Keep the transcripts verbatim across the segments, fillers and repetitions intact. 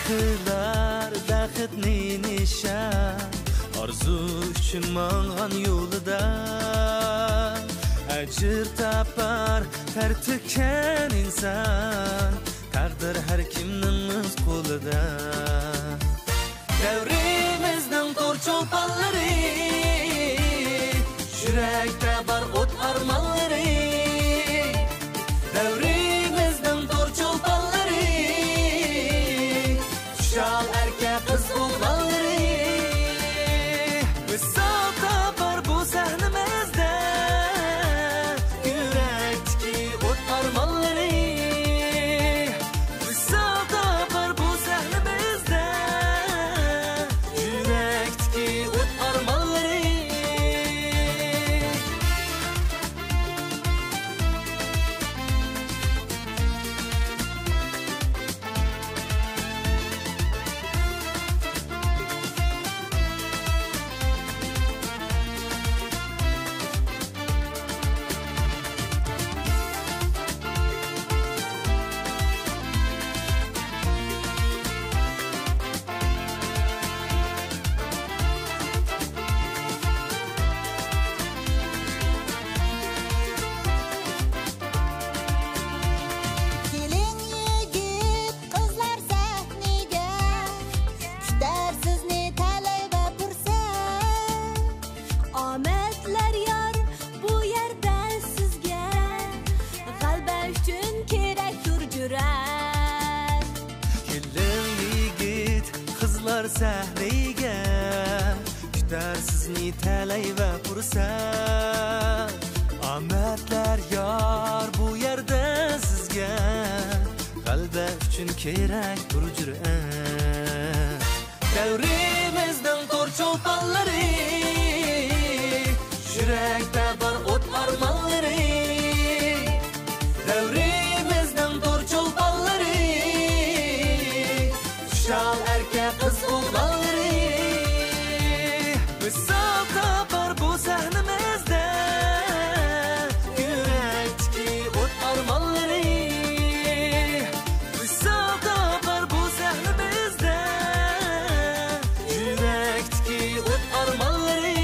قىلار بەختنى نىشان، ئارزۇ ئۈچۈن ماڭغان يولىدا ئەجىر تاپار تەر تۆككەن ئىنسان. تەقدىر ھەر كىمنىڭ ئۆز قولىدا. دەۋرىمىزنىڭ تور چولپانلىرى، يۈرەكتە بار ئوت ئارمانلىرى. دەۋرىمىزنىڭ تور چولپانلىرى، خۇشال ئەركە قىز ئوغلانلىرى. ۋىسال تاپار بۇ سەھنىمىزدە، يۈرەكتىكى ئوت ئارمانلىرى. ۋىسال تاپار بۇ سەھنىمىزدە، يۈرەكتىكى ئوت ئارمانلىرى. كېلىڭ يىگىت، قىزلار سەھنىگە، كۈتەر سىزنى تەلەي ۋە پۇرسەت. ئامەتلەر يار بۇ يەردە سىزگە، غەلىبە ئۈچۈن كېرەكتۇر جۈرئەت. كېلىڭ يىگىت، قىزلار سەھنىگە، كۈتەر سىزنى تەلەي ۋە پۇرسەت. ئامەتلەر يار بۇ يەردە سىزگە، غەلىبە ئۈچۈن كېرەكتۇر جۈرئەت. دەۋرىمىزنىڭ تور چولپانلىرى، يۈرەكتە بار ئوت ئارمانلىرى. دەۋرىمىزنىڭ تور چولپانلىرى، خۇشال ئەركە قىز ئوغلانلىرى. ۋىسال تاپار بۇ سەھنىمىزدە، يۈرەكتىكى ئوت ئارمانلىرى. ۋىسال تاپار بۇ سەھنىمىزدە، يۈرەكتىكى ئوت ئارمانلىرى.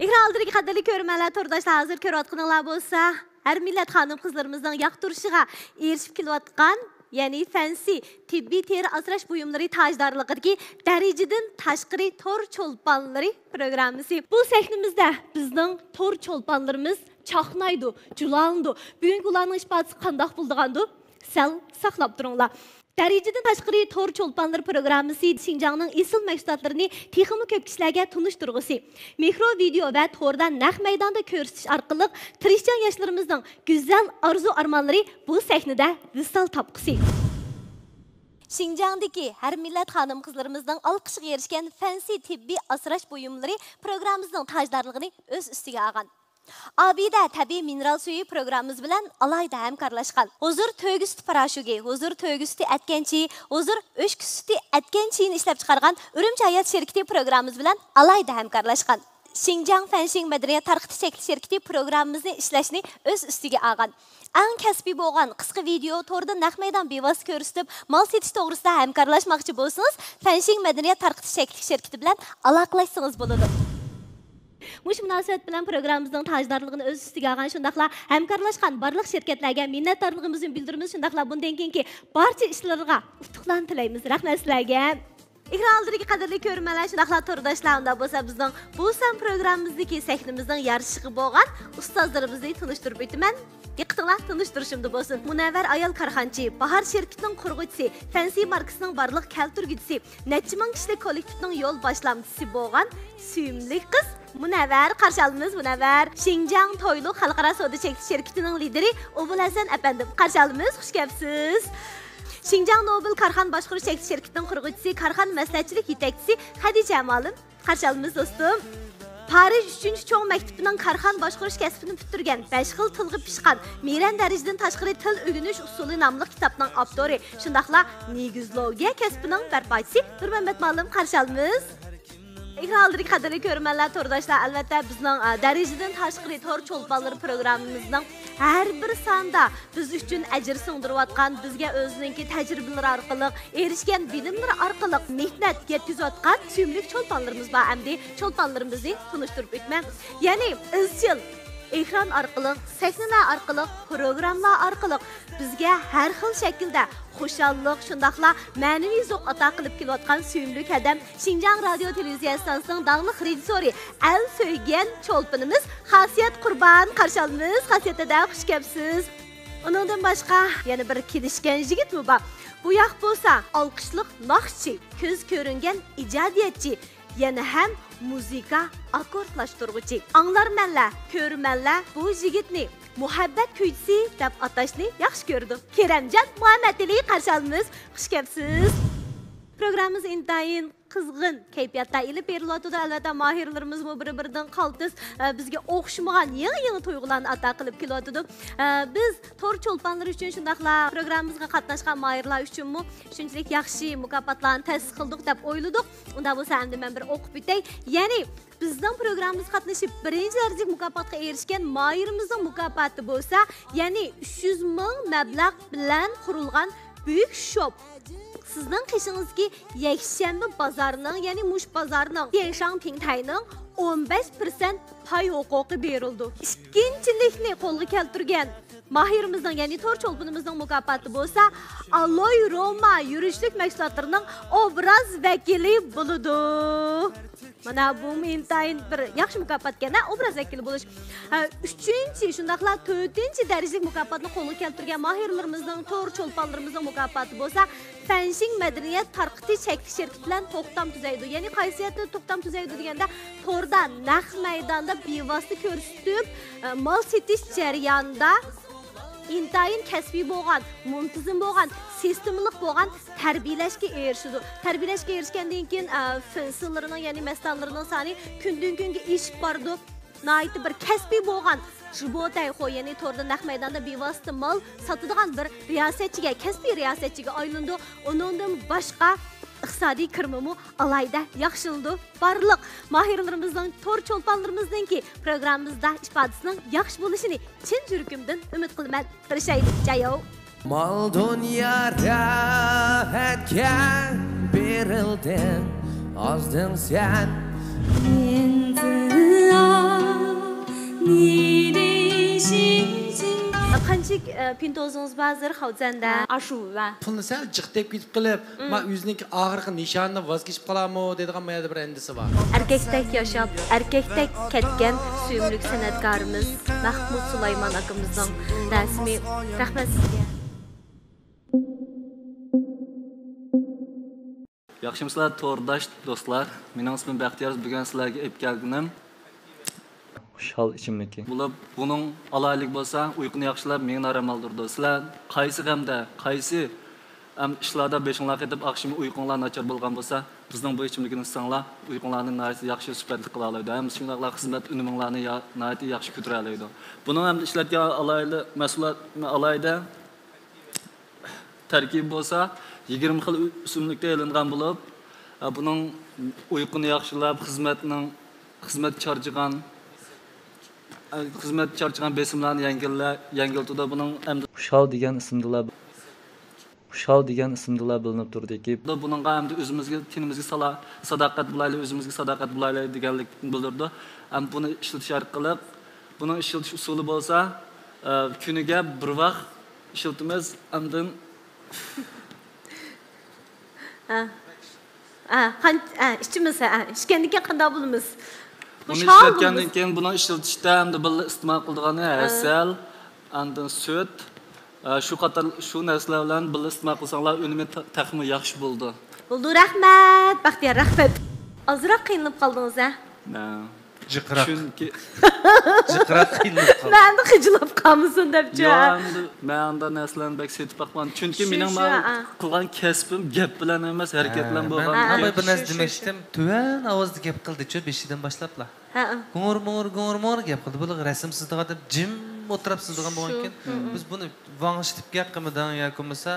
ئېكران ئالدىدىكى قەدىرلىك كۆرۈرمەنلەر، تورداشلار، ھازىر كۆرۈۋاتقىنىڭلار بولسا، ھەر مىللەت خانىم-قىزلىرىمىزنىڭ ياقتۇرۇشىغا ئېرىشىپ كېلىۋاتقان، يەنى فەنسى تېببىي تېرە ئاسراش بۇيۇملىرى تاجدارلىقىدىكى دەرىجىدىن تاشقىرى تور چولپانلىرى پروگراممىسى. بۇ سەھنىمىزدە بىزنىڭ تور چولپانلىرىمىز چاقنايدۇ، جۇلالىنىدۇ. بۈگۈنكى ئۇلارنىڭ ئىپادىسى قانداق بولىدىغاندۇ؟ سەل ساقلاپ تۇرۇڭلار. دەرىجىدىن تاشقىرى تور چولپانلىرى پروگراممىسى شىنجاڭنىڭ ئېسىل مەھسۇلاتلىرىنى تېخىمۇ كۆپ كىشىلەرگە تونۇشتۇرغۇسى، مىكرو ۋىدېئو ۋە توردا نەق مەيداندا كۆرسىتىش ئارقىلىق تىرىشچان ياشلىرىمىزنىڭ گۈزەل ئارزۇ-ئارمانلىرى بۇ سەھنىدە ۋىسال تاپقۇسى. شىنجاڭدىكى ھەر مىللەت خانىم-قىزلىرىمىزنىڭ ئالقىشىغا ئېرىشكەن فەنسى تېببىي ئاسراش بۇيۇملىرى پروگراممىسىنىڭ تاجدارلىقىنى ئۆز ئۈستىگە ئالغان. ئابىدە تەبىئىي مىنېرال سۈيى پروگراممىمىز بىلەن ئالاھىدە ھەمكارلاشقان. ھۇزۇر تۆگە سۈتى پاراشوكى، ھۇزۇر تۆگە سۈتى ئەتكەن چېيى، ھۇزۇر ئۆچكە سۈتى ئەتكەن چېيىنى ئىشلەپچىقارغان ئۈرۈمچى ھايات شىركىتى پروگراممىمىز بىلەن ئالاھىدە ھەمكارلاشقان. شىنجاڭ فەنشىڭ مەدەنىيەت تارقىتىش چەكلىك شىركىتى پروگراممىمىزنى ئىشلەشنى ئۆز ئۈستىگە ئالغان. ئەڭ كەسپىي بولغان قىسقا ۋىدېئو توردا نەق مەيدان بىۋاسىتە كۆرسىتىپ، مال سېتىش توغرىسىدا ھەمكارلاشماقچى بولسىڭىز، فەنشىڭ مەدەنىيەت تارقىتىش چەكلىك شىركىتى بىلەن ئالاقىلەشسىڭىز بولىدۇ. مۇشۇ مۇناسىۋەت بىلەن پروگراممىمىزنىڭ تاجدارلىقىنى ئۆز ئۈستىگە ئالغان، شۇنداقلا ھەمكارلاشقان بارلىق شىركەتلەرگە مىننەتدارلىقىمىزنى بىلدۈرىمىز. شۇنداقلا بۇندىن كېيىنكى بارچە ئىشلىرىغا ئۇتۇقلارنى تىلەيمىز. رەھمەت سىلەرگە. ئېكران ئالدىدىكى قەدىرلىك كۆرۈرمەنلەر، شۇنداقلا تورداشلار، ئۇنداق بولسا بىزنىڭ بۇ سان پروگراممىمىزدىكى سەھنىمىزنىڭ يارىشىشىغا بولغان ئۇستازلىرىمىزنى تونۇشتۇرۇپ ئۆتىمەن. دىققىتىڭلار تونۇشتۇرۇشۇمدا بولسۇن. مۇنەۋۋەر ئايال كارخانىچى، باھار شىركىتىنىڭ قۇرغۇچىسى، فەنسى ماركىسىنىڭ بارلىق كەلتۈرگۈچىسى، نەچچە مىڭ كىشىلىك كوللېكتىپنىڭ يول باشلامچىسى بولغان سۆيۈملۈك قىز مۇنەۋۋەر. قارشى ئالىمىز، مۇنەۋۋەر. شىنجاڭ تويلۇق خەلقئارا سودا چەكلىك شىركىتىنىڭ لىدىرى ئوبۇل ھەسەن ئەپەندىم. قارشى ئالىمىز، خۇش كەپسىز. شىنجاڭ نوبېل كارخانا باشقۇرۇش چەكلىك شىركىتىنىڭ قۇرغۇچىسى، كارخانا مەسلىھەتچىلىك يېتەكچىسى خەدىچە مۇئەللىم. قارشى ئالىمىز، دوستۇم. پارىژ ئۈچىنچى چوڭ مەكتىپىنىڭ كارخانا باشقۇرۇش كەسپىنى پۈتتۈرگەن، بەش خىل تىلغا پىشقان، مىرەن دەرىجىدىن تاشقىرى تىل ئۆگىنىش ئۇسۇلى ناملىق كىتابنىڭ ئاپتورى، شۇنداقلا نېگىزلوگىيە كەسپىنىڭ بەرپاچىسى نۇرمەممەت مۇئەللىم. قارشى ئالىمىز. ئېكران ئالدىدىكى قەدىرلىك كۆرۈرمەنلەر، تورداشلار، ئەلۋەتتە، بىزنىڭ، ئە، دەرىجىدىن تاشقىرى تور چولپانلىرى پروگراممىمىزنىڭ ھەر بىر ساندا بىز ئۈچۈن ئەجىر سىڭدۈرۈۋاتقان، بىزگە ئۆزىنىڭكى تەجرىبىلىرى ئارقىلىق، ئېرىشكەن بىلىملىرى ئارقىلىق مېھنەت يەتكۈزۈۋاتقان سۆيۈملۈك چولپانلىرىمىز بار. ئەمدى چولپانلىرىمىزنى تونۇشتۇرۇپ ئۆتمە. يەنى ئىزچىل ئېكران ئارقىلىق، سەھنىلەر ئارقىلىق، پروگراممىلار ئارقىلىق بىزگە ھەر خىل شەكىلدە خۇشاللىق، شۇنداقلا مەنىۋى زوق ئاتا قىلىپ كېلىۋاتقان سۆيۈملۈك ھەدەم، شىنجاڭ رادىيو تېلېۋىزىيە ئىستانسىسىنىڭ داڭلىق رېژىسسورى، ئەل سۆيگەن چولپىنىمىز خاسىيەت قۇربان. قارشى ئالىمىز خاسىيەت ھەدە، خۇش كەپسىز. ئۇنىڭدىن باشقا يەنە بىر كېلىشكەن يىگىتمۇ بار. بۇ ياق بولسا ئالقىشلىق ناخشىچى، كۆز كۆرۈنگەن ئىجادىيەتچى، يەنە ھەم مۇزىكا ئاككوردلاشتۇرغۇچى. ئاڭلارمەنلەر، كۆرۈرمەنلەر بۇ يىگىتنى مۇھەببەت كۈيچىسى دەپ ئاتاشنى ياخشى كۆرىدۇ. كېرەمجان مۇھەممەتئېلى، قارشى ئالىمىز، خۇش كەپسىز. پروگراممىمىز ئىنتايىن قىزغىن كەيپىياتتا ئېلىپ بېرىلىۋاتىدۇ. ئەلۋەتتە، ماھىرلىرىمىزمۇ بىر-بىرىدىن قالتىس، ئە، بىزگە ئوخشىمىغان يېڭى-يېڭى تۇيغۇلارنى ئاتا قىلىپ كېلىۋاتىدۇ. ئە، بىز تور چولپانلىرى ئۈچۈن، شۇنداقلا پروگراممىمىزغا قاتناشقان ماھىرلار ئۈچۈنمۇ شۇنچىلىك ياخشى مۇكاپاتلارنى تەسىس قىلدۇق دەپ ئويلىدۇق. ئۇنداق بولسا ئەمدى مەن بىر ئوقۇپ ئۆتەي. يەنى بىزنىڭ پروگراممىمىزغا قاتنىشىپ بىرىنچى دەرىجىلىك مۇكاپاتقا ئېرىشكەن ماھىرىمىزنىڭ مۇكاپاتى بولسا، يەنى ئۈچ يۈز مىڭ مەبلەغ بىلەن قۇرۇلغان بۈيۈك شوپ. سىزنىڭ قېشىڭىزدىكى يەكشەنبە بازارنىڭ، يەنى مۇشۇ بازارنىڭ، تيەنشان پىڭتەينىڭ ئون بەش پىرسەنت پاي ھوقۇقى بېرىلىدۇ. ئىككىنچىلىكنى قولغا كەلتۈرگەن ماھىرىمىزنىڭ، يەنى تور چولپىنىمىزنىڭ مۇكاپاتى بولسا، ئالوي روما يۈرۈشلۈك مەھسۇلاتلىرىنىڭ ئوبراز ۋەكىلى بولىدۇ. مانا بۇمۇ ئىنتايىن بىر ياخشى مۇكاپاتكەن، ھە، ئوبراز ۋەكىلى بولۇش. ھە، ئۈچىنچى، شۇنداقلا تۆتىنچى دەرىجىلىك مۇكاپاتنى قولغا كەلتۈرگەن ماھىرلىرىمىزنىڭ، تور چولپانلىرىمىزنىڭ مۇكاپاتى بولسا، فەنشىڭ مەدەنىيەت تارقىتىش چەكلىك شىركىتى بىلەن توختام تۈزەيدۇ. يەنى قايسى يەردە توختام تۈزەيدۇ دېگەندە، توردا نەق مەيداندا بىۋاسىتە كۆرسىتىپ، ئە، مال سېتىش جەريانىدا ئىنتايىن كەسپىي بولغان، مۇنتىزىم بولغان، سىستېمىلىق بولغان تەربىيەلەشكە ئېرىشىدۇ. تەربىيەلەشكە ئېرىشكەندىن كېيىن، ئە، فېنسىلىرىنىڭ، يەنى مەستانلىرىنىڭ سانى كۈندىن كۈنگە ئېشىپ بارىدۇ. ناھايىتى بىر كەسپىي بولغان جىبو تەيخو، يەنى توردا نەق مەيداندا بىۋاسىتە مال ساتىدىغان بىر رىياسەتچىگە، كەسپىي رىياسەتچىگە ئايلىنىدۇ. ئۇنىڭدىن باشقا ئىقتىسادىي كىرىمىمۇ ئالاھىدە ياخشىلىنىدۇ. بارلىق ماھىرلىرىمىزنىڭ، تور چولپانلىرىمىزنىڭكى پروگراممىمىزدا ئىپادىسىنىڭ ياخشى بولۇشىنى چىن يۈرىكىمدىن ئۈمىد قىلىمەن. تىرىشايلى، جاياۋ. مال دۇنيا راھەتكە بېرىلدى، ئازدىڭ سەن. قانچىلىك، ئە، پىنتوزىڭىز بار ھازىر خاۋزەندە؟ ئاشۇ ۋە. پۇلنى سەل جىق دەپ كېتىپ قېلىپ، ما ئۆزىنىڭكى ئاخىرقى نىشانىدىن ۋاز كېچىپ قالارمۇ دەيدىغان ما يەردە بىر ئەندىشە بار. ئەركەكتەك ياشاپ، ئەركەكتەك كەتكەن سۆيۈملۈك سەنئەتكارىمىز مەخمۇت سۇلايمان ئاكىمىزنىڭ رەسىمى. رەھمەت سىزگە. ياخشىمۇسىلەر تورداش دوستلار؟ مېنىڭ ئىسمىم بەختىيار، بۈگۈن سىلەرگە ئېلىپ كەلگىنىم خۇشال ئىچىملىكى بولۇپ، بۇنىڭ ئالاھىدىلىكى بولسا، ئۇيقۇنى ياخشىلاپ، مېڭىنى ئارام ئالدۇرىدۇ. سىلەر قايسى غەمدە، قايسى ئەم، ئىشلاردا بېشىڭلار قېتىپ، ئاخشىمى ئۇيقۇڭلار ناچار بولغان بولسا، بىزنىڭ بۇ ئىچىملىكنى ئىچسەڭلار، ئۇيقۇڭلارنى ناھايىتى ياخشى سۈپەتلىك قىلالايدۇ. ھەم شۇنداقلا خىزمەت ئۈنۈمۈڭلارنى يا-، ناھايىتى ياخشى كۆتۈرەلەيدۇ. بۇنىڭ ھەمدە ئىشلەتكەن ئالاھىدە مەھسۇلات، ئالاھىدە تەركىبى بولسا يىگىرمە خىل ئۆسۈملۈكتىن ئېلىنغان بولۇپ، بۇنىڭ ئۇيقۇنى ياخشىلاپ، خىزمەتنىڭ، خىزمەت چارچىغان، خىزمەت چارچىغان بېسىملارنى يەڭگىللە-، يەڭگىلتىدۇ. بۇنىڭ ئەمدى خۇشال دېگەن ئىسىمدىلا، خۇشال دېگەن ئىسىمدىلا بىلىنىپ تۇرىدۇكى. بۇنىڭغا ئەمدى ئۆزىمىزگە، تېنىمىزگە سالا-، ساداقەت بولايلى، ئۆزىمىزگە ساداقەت بولايلى دېگەنلىكنى بىلدۈرىدۇ. ئەمدى بۇنى ئىشلىتىش ئارقىلىق، بۇنىڭ ئىشلىتىش ئۇسۇلى بولسا، ئە، كۈنىگە بىر ۋاق ئىشلىتىمىز، ئاندىن ھە. ھە، قان-، ھە، ئىچىمىز، ھە، ئىچكەندىن كېيىن قانداق بولىمىز؟ بۇنى خۇشال ئىشلەتكەندىن بولىمىز. كېيىن بۇنىڭ ئىشلىتىشتە ھەمدە بىللە ئىستېمال قىلىدىغىنى ھە. ھەسەل، ئاندىن سۈت، ئە، شۇ قاتار، شۇ نەرسىلەر بىلەن بىللە ئىستېمال قىلساڭلار ئۈنۈمى تە-، تېخىمۇ ياخشى بولىدۇ. بولىدۇ، رەھمەت، بەختىيار، رەھمەت. ئازراق قىينىلىپ قالدىڭىز، ھە؟ ھە. جىقراق. چۈنكى جىقراق قىينىلىپ قالدى. مەندە خىجىلاپ قالمىسۇن دەپچۇ. يا، ئەمدى مەن ئانداق نەرسىلەرنى بەك سېتىپ باقمىدىم. چۈنكى شۇ، مېنىڭ شۇ، مانا ھە. قىلغان كەسپىم گەپ بىلەن ئەمەس، ھەرىكەت ھە، بىلەن مەن بولغان. ھە، ھە. بىر نەرسە دېمەكچىدىم. تۆۋەن ئاۋازدا گەپ قىلدىچۇ بېشىدىن باشلاپلا. ھە، ھە. گۇڭۇر مۇڭۇر، گۇڭۇر مۇڭۇر گەپ قىلدى. بۇلار رەسىم سىزىدىغان ئادەم جىم ئولتۇرۇپ سىزىدىغان شۇ. بولغانكىن، مم. بىز بۇنى ۋاڭشىتىپ گەپ قىلمىدىڭ ياكى بولمىسا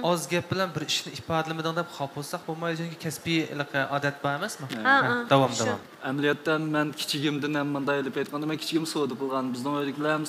ئاز گەپ بىلەن بىر ئىشنى ئىپادىلىمىدىڭ دەپ خاپا بولساق بولمايدۇ، چۈنكى كەسپىي ھېلىقى ئادەت بار ئەمەسمۇ؟ ھە، ھە، ھە. داۋام، شۇ. داۋام. ئەمەلىيەتتە مەن كىچىكىمدىن ھەم مۇنداق ئېلىپ ئېيتقاندا، مەن كىچىكىم سودا قىلغان، بىزنىڭ ئۆيدىكىلەر ھەم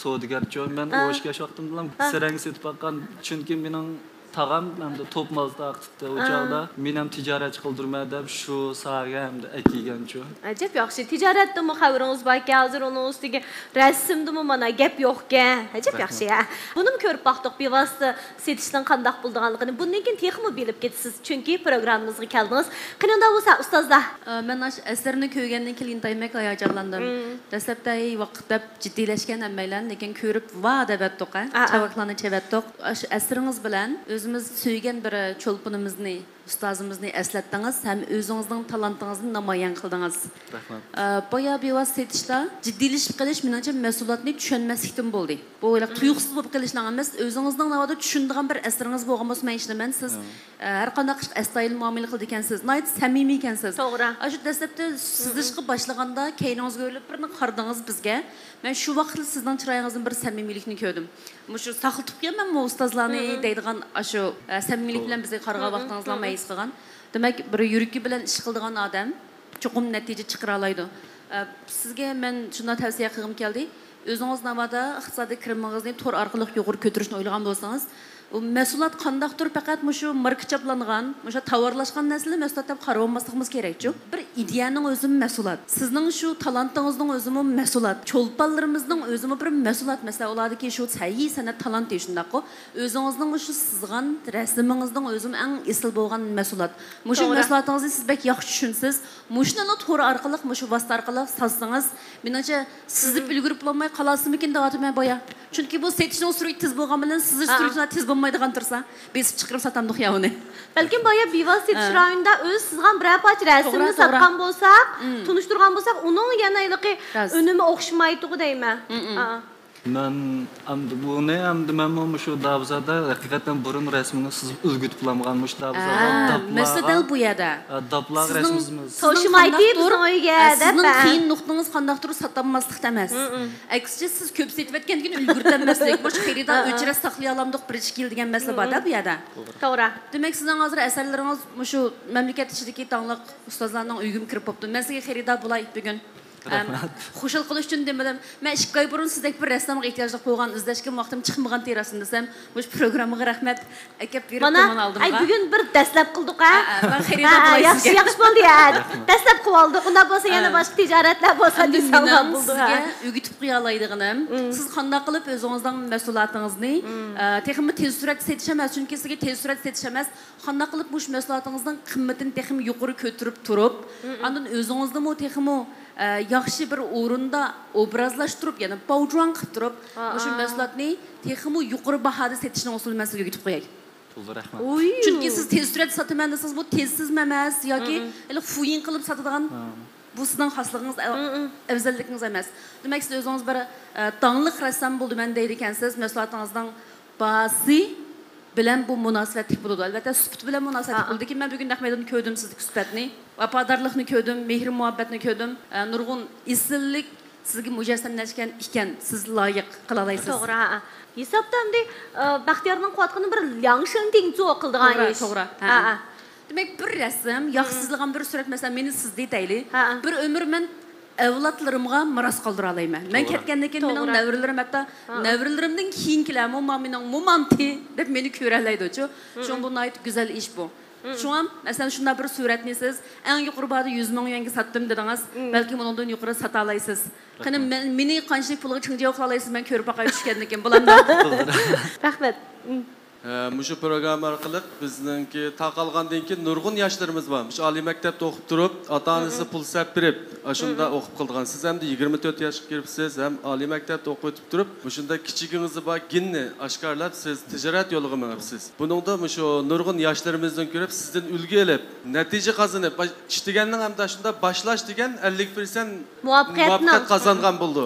سودىگەرچۇ، مەن ئوقۇشقا كەش ۋاقتىمدىلا سەرەڭگە سېتىپ باققان، چۈنكى مېنىڭ تاغام ئەمدى توپ مال تارقىتىپتۇ ئۇ چاغدا. مېنى ھەم تىجارەتچى قىلدۇرىمەن دەپ شۇ ساھەگە ئەمدى ئەكىگەنچۇ. ئەجەب ياخشى. تىجارەتتىمۇ خەۋىرىڭىز باركەن، ھازىر ئۇنىڭ ئۈستىگە رەسىمدىمۇ مانا گەپ يوقكەن. ئەجەب ياخشى ھە. بۇنىمۇ كۆرۈپ باقتۇق، بىۋاسىتە سېتىشنىڭ قانداق بولىدىغانلىقىنى. بۇندىن كېيىن تېخىمۇ بىلىپ كېتىسىز، چۈنكى پروگراممىمىزغا كەلدىڭىز. قېنى ئۇنداق بولسا، ئۇستازلار. ئە، مەن ئاشۇ ئەسەرنى كۆرگەندىن كېيىن ئىنتايىن بەك ھاياجانلاندىم. دەسلەپتە ۋاقىت دەپ جىددىيلەشكەن ھەممەيلەن، لېكىن كۆرۈپ ۋا دەۋەتتۇق، ھە؟ چاۋاكلارنى چېۋەتتۇق. ئاشۇ ئەسىرىڭىز بىلەن ئۆزىمىز سۆيگەن بىر چولپىنىمىزنى، ئۇستازىمىزنى ئەسلەتتىڭىز ھەم ئۆزىڭىزنىڭ تالانتىڭىزنى نامايان قىلدىڭىز. رەھمەت. ئە، بايا بىۋاسىتە سېتىشتا جىددىيلىشىپ قېلىش، مېنىڭچە، مەھسۇلاتنى چۈشەنمەسلىكتىن بولدى. بۇ ھېلىقى تۇيۇقسىز بولۇپ قېلىشنىڭ ئەمەس، ئۆزىڭىزنىڭ ناۋادا چۈشىنىدىغان بىر ئەسىرىڭىز بولغان بولسا، مەن ئىشىنىمەن، سىز، ئە، ھەر قانداق ئىشقا ئەستايىدىل مۇئامىلە قىلىدىكەنسىز، ناھايىتى سەمىمىيكەنسىز. توغرا. ئاشۇ دەسلەپتە سىزىشقا باشلىغاندا كەينىڭىزگە ئۆرۈلۈپ بىرنى قارىدىڭىز بىزگە. مەن شۇ ۋاقىتلا سىزنىڭ چىرايىڭىزدىن بىر سەمىمىيلىكنى كۆردۈم. مۇشۇ ساقلىتىپ قويىمەنمۇ ئۇستازلارنى دەيدىغان ئاشۇ، ئە، سەمىمىيلىك بىلەن بىزگە قارىغان ۋاقتىڭىزنى ھېس قىلغان. دېمەك، بىر يۈرىكى بىلەن ئىش قىلىدىغان ئادەم چوقۇم نەتىجە چىقىرالايدۇ. ئە، سىزگە مەن شۇنداق تەۋسىيە قىلغۇم كەلدى. ئۆزىڭىز ناۋادا ئىقتىسادىي كىرىمىڭىزنى تور ئارقىلىق يۇقىرى كۆتۈرۈشنى ئويلىغان بولسىڭىز، ئۇ مەھسۇلات قانداقتۇر پەقەت مۇشۇ ماركا چاپلانغان، مۇشۇ تاۋارلاشقان نەرسىلەرنى مەھسۇلات دەپ قارىۋالماسلىقىمىز كېرەكچۇ. بىر ئىدىيەنىڭ ئۆزىمۇ مەھسۇلات. سىزنىڭ شۇ تالانتىڭىزنىڭ ئۆزىمۇ مەھسۇلات. چولپانلىرىمىزنىڭ ئۆزىمۇ بىر مەھسۇلات. مەسىلەن، ئۇلاردىكى شۇ سەنئىي سەنئەت تالانتى شۇنداققۇ. ئۆزىڭىزنىڭ مۇشۇ سىزغان رەسىمىڭىزنىڭ ئۆزىمۇ ئەڭ ئېسىل بولغان مەھسۇلات. مۇشۇ توغرا. مەھسۇلاتىڭىزنى سىز بەك ياخشى چۈشىنىسىز. مۇشۇنىلا تور ئارقىلىق، مۇشۇ ۋاسىتە ئارقىلىق ساتسىڭىز، مېنىڭچە سىزىپ ئۈلگۈرۈپ بولالماي قالارسىزمىكىن دەۋاتىمەن بايا. چۈنكى بۇ سېتىشنىڭ سۈرئىتى تېز بولغان بىلەن سىزىش سۈرئىتى تېز بولمايدىغان تۇرسا، بېسىپ چىقىرىپ ساتامدۇق يا ئۇنى. بەلكىم بايا بىۋاسىتە سېتىش رايونىدا ئۆزى سىزغان بىرەر پارچە رەسىمنى توغرا، توغرا. ساتقان بولساق، تونۇشتۇرغان بولساق، ئۇنىڭ يەنە ھېلىقى ئۈنۈمى ئوخشىمايدىغۇ دەيمەن. مەن ئەمدى بۇنى، ئەمدى مەنمۇ مۇشۇ دابزادا ھەقىقەتەن بۇرۇن رەسىمنى سىزىپ ئۈلگۈتۈپلانغان مۇشۇ دابزادا داپلارغا، مەسىلە دەل بۇ يەردە. داپلارغا سىزنىڭ رەسىمىمىز. توشىمايتى بىزنىڭ ئۆيگە دەپ. سىزنىڭ قىيىن نۇقتىڭىز قانداقتۇر ساتالماسلىق ئەمەس. ئەكسىچە سىز كۆپ سېتىۋەتكەندىكىن ئۈلگۈرتەلمەسلىك. مۇشۇ خېرىدار ئۆچرەت ساقلىيالامدۇق بىر ئىككى يىل دېگەن مەسىلە بار-دە بۇ يەردە. توغرا. دېمەك، سىزنىڭ ھازىر ئەسەرلىرىڭىز مۇشۇ مەملىكەت ئىچىدىكى داڭلىق ئۇستازلارنىڭ ئۆيىگىمۇ كىرىپ بوپتۇ. مەن سىزگە خېرىدار بولاي بۈگۈن. ئەم، رەھمەت. خۇشال قىلىش ئۈچۈن دېمىدىم. مەن ئىككى ئاي بۇرۇن سىزدەك بىر رەسسامغا ئېھتىياجلىق بولغان، ئىزدەشكىمۇ ۋاقتىم چىقمىغانتى راستىنى دېسەم، مۇشۇ پروگراممىغا رەھمەت. ئەكەپ بېرىپتۇ مانا ئالدىمغا. ئاي، بۈگۈن بىر دەسلەپ قىلدۇق ھە. ھە، ھە، مەن خېرىدار بولاي سىزگە. ياخشى، ياخشى بولدى ھە. دەسلەپ قىلىۋالدۇق. ئۇنداق بولسا يەنە باشقا تىجارەتلەر بولسا دېسەڭلار بولىدۇ ھە. سىزگە ئۆگىتىپ قويالايدىغىنىم، سىز قانداق قىلىپ ئۆزىڭىزنىڭ مەھسۇلاتىڭىزنى، ئە، تېخىمۇ تېز سۈرئەتتە سېتىش ئەمەس، چۈنكى سىزگە تېز سۈرئەتتە سېتىش ئەمەس، قانداق قىلىپ مۇشۇ مەھسۇلاتىڭىزنىڭ قىممىتىنى تېخىمۇ يۇقىرى كۆتۈرۈپ تۇرۇپ، ئاندىن ئۆزىڭىزنىمۇ تېخىمۇ، ئە، ياخشى بىر ئورۇندا ئوبرازلاشتۇرۇپ، يەنى باۋجۇاڭ قىلىپ تۇرۇپ، مۇشۇ مەھسۇلاتنى تېخىمۇ يۇقىرى باھادا سېتىشنىڭ ئۇسۇلىنى مەن سىزگە ئۆگىتىپ قوياي. بولدى، رەھمەت. چۈنكى سىز تېز سۈرئەتتە ساتىمەن دېسىڭىز، بۇ تېزسىزمۇ ئەمەس ياكى ھېلى فۇيىڭ قىلىپ ساتىدىغان، بۇ سىزنىڭ خاسلىقىڭىز، ئەۋزەللىكىڭىز ئەمەس. دېمەك، سىز ئۆزىڭىز بىر، ئە، داڭلىق رەسسام بولدۇم مەن دەيدىكەنسىز، مەھسۇلاتىڭىزنىڭ باھاسى بىلەن بۇ مۇناسىۋەتلىك بولىدۇ. ئەلۋەتتە، سۈپىتى بىلەن مۇناسىۋەتلىك بولىدۇ. لېكىن مەن بۈگۈن نەق مەيداندا كۆردۈم سىزدىكى سۈپەتنى، ۋاپادارلىقنى كۆردۈم، مېھرى مۇھەببەتنى كۆردۈم. ئە، نۇرغۇن ئېسىللىك سىزگە مۇجەسسەملەشكەن ئىكەن، سىز لايىق قىلالايسىز. توغرا، ھە. ھېسابتا ئەمدى، ئە، بەختىيارنىڭ قىلىۋاتقىنى بىر لياڭشېن تىڭچۇ قىلىدىغان توغرا، ئىش. توغرا، ھە. ھە، ھە. دېمەك، بىر رەسىم، ياخشى سىزىلغان بىر سۈرەت، مەسىلەن، مېنى سىز دېيىتەيلى. ھە، ھە. بىر ئۆمۈر مەن ئەۋلادلىرىمغا مىراس قالدۇرالايمەن. مەن توغرا. كەتكەندىن كېيىن مېنىڭ توغرا. نەۋرىلىرىم، ھەتتا ھە، ھە. نەۋرىلىرىمدىن كېيىنكىلەرمۇ ما مېنىڭ مومامتى دەپ مېنى كۆرەلەيدۇچۇ. ھە، ھە. شۇڭا بۇ ناھايىتى گۈزەل ئىش بۇ. ھە، ھە. شۇڭا، مەسىلەن، شۇنداق بىر سۈرەتنى سىز ئەڭ يۇقىرى باھادا يۈز مىڭ يۈەنگە ساتتىم دېدىڭىز. ھە. بەلكىم ئۇنىڭدىن يۇقىرى ساتالايسىز. قېنى، رەھمەت. مېنى قانچىلىك پۇلغا چىڭجياۋ قىلالايسىز، مەن كۆرۈپ باقاي چۈشكەندىن كېيىن، بولامدۇ؟ رەھمەت. ھە، مۇشۇ پروگرامما ئارقىلىق بىزنىڭكى تارقالغاندىن كېيىن نۇرغۇن ياشلىرىمىز بار. مۇشۇ ئالىي مەكتەپتە ئوقۇپ تۇرۇپ، ئاتا-ئانىسى پۇل سەپ بېرىپ، ئاشۇنداق ئوقۇپ قىلىدىغان. سىز ئەمدى يىگىرمە تۆت ياشقا كىرىپسىز ھەم ئالىي مەكتەپتە ئوقۇۋېتىپ تۇرۇپ، مۇشۇنداق كىچىكىڭىزدە بار گېننى ئاشكارىلاپ، سىز تىجارەت يولىغا مېڭىپسىز. بۇنىڭدا مۇشۇ نۇرغۇن ياشلىرىمىزدىن كۆرۈپ، سىزدىن ئۈلگە ئېلىپ، نەتىجە قازىنىپ، باش-، ئىش دېگەننىڭ ئەمدى ئاشۇنداق باشلاش دېگەن ئەللىك پىرسەنت مۇۋەپپەقىيەتنىڭ. مۇۋەپپەقىيەت قازانغان بولىدۇ.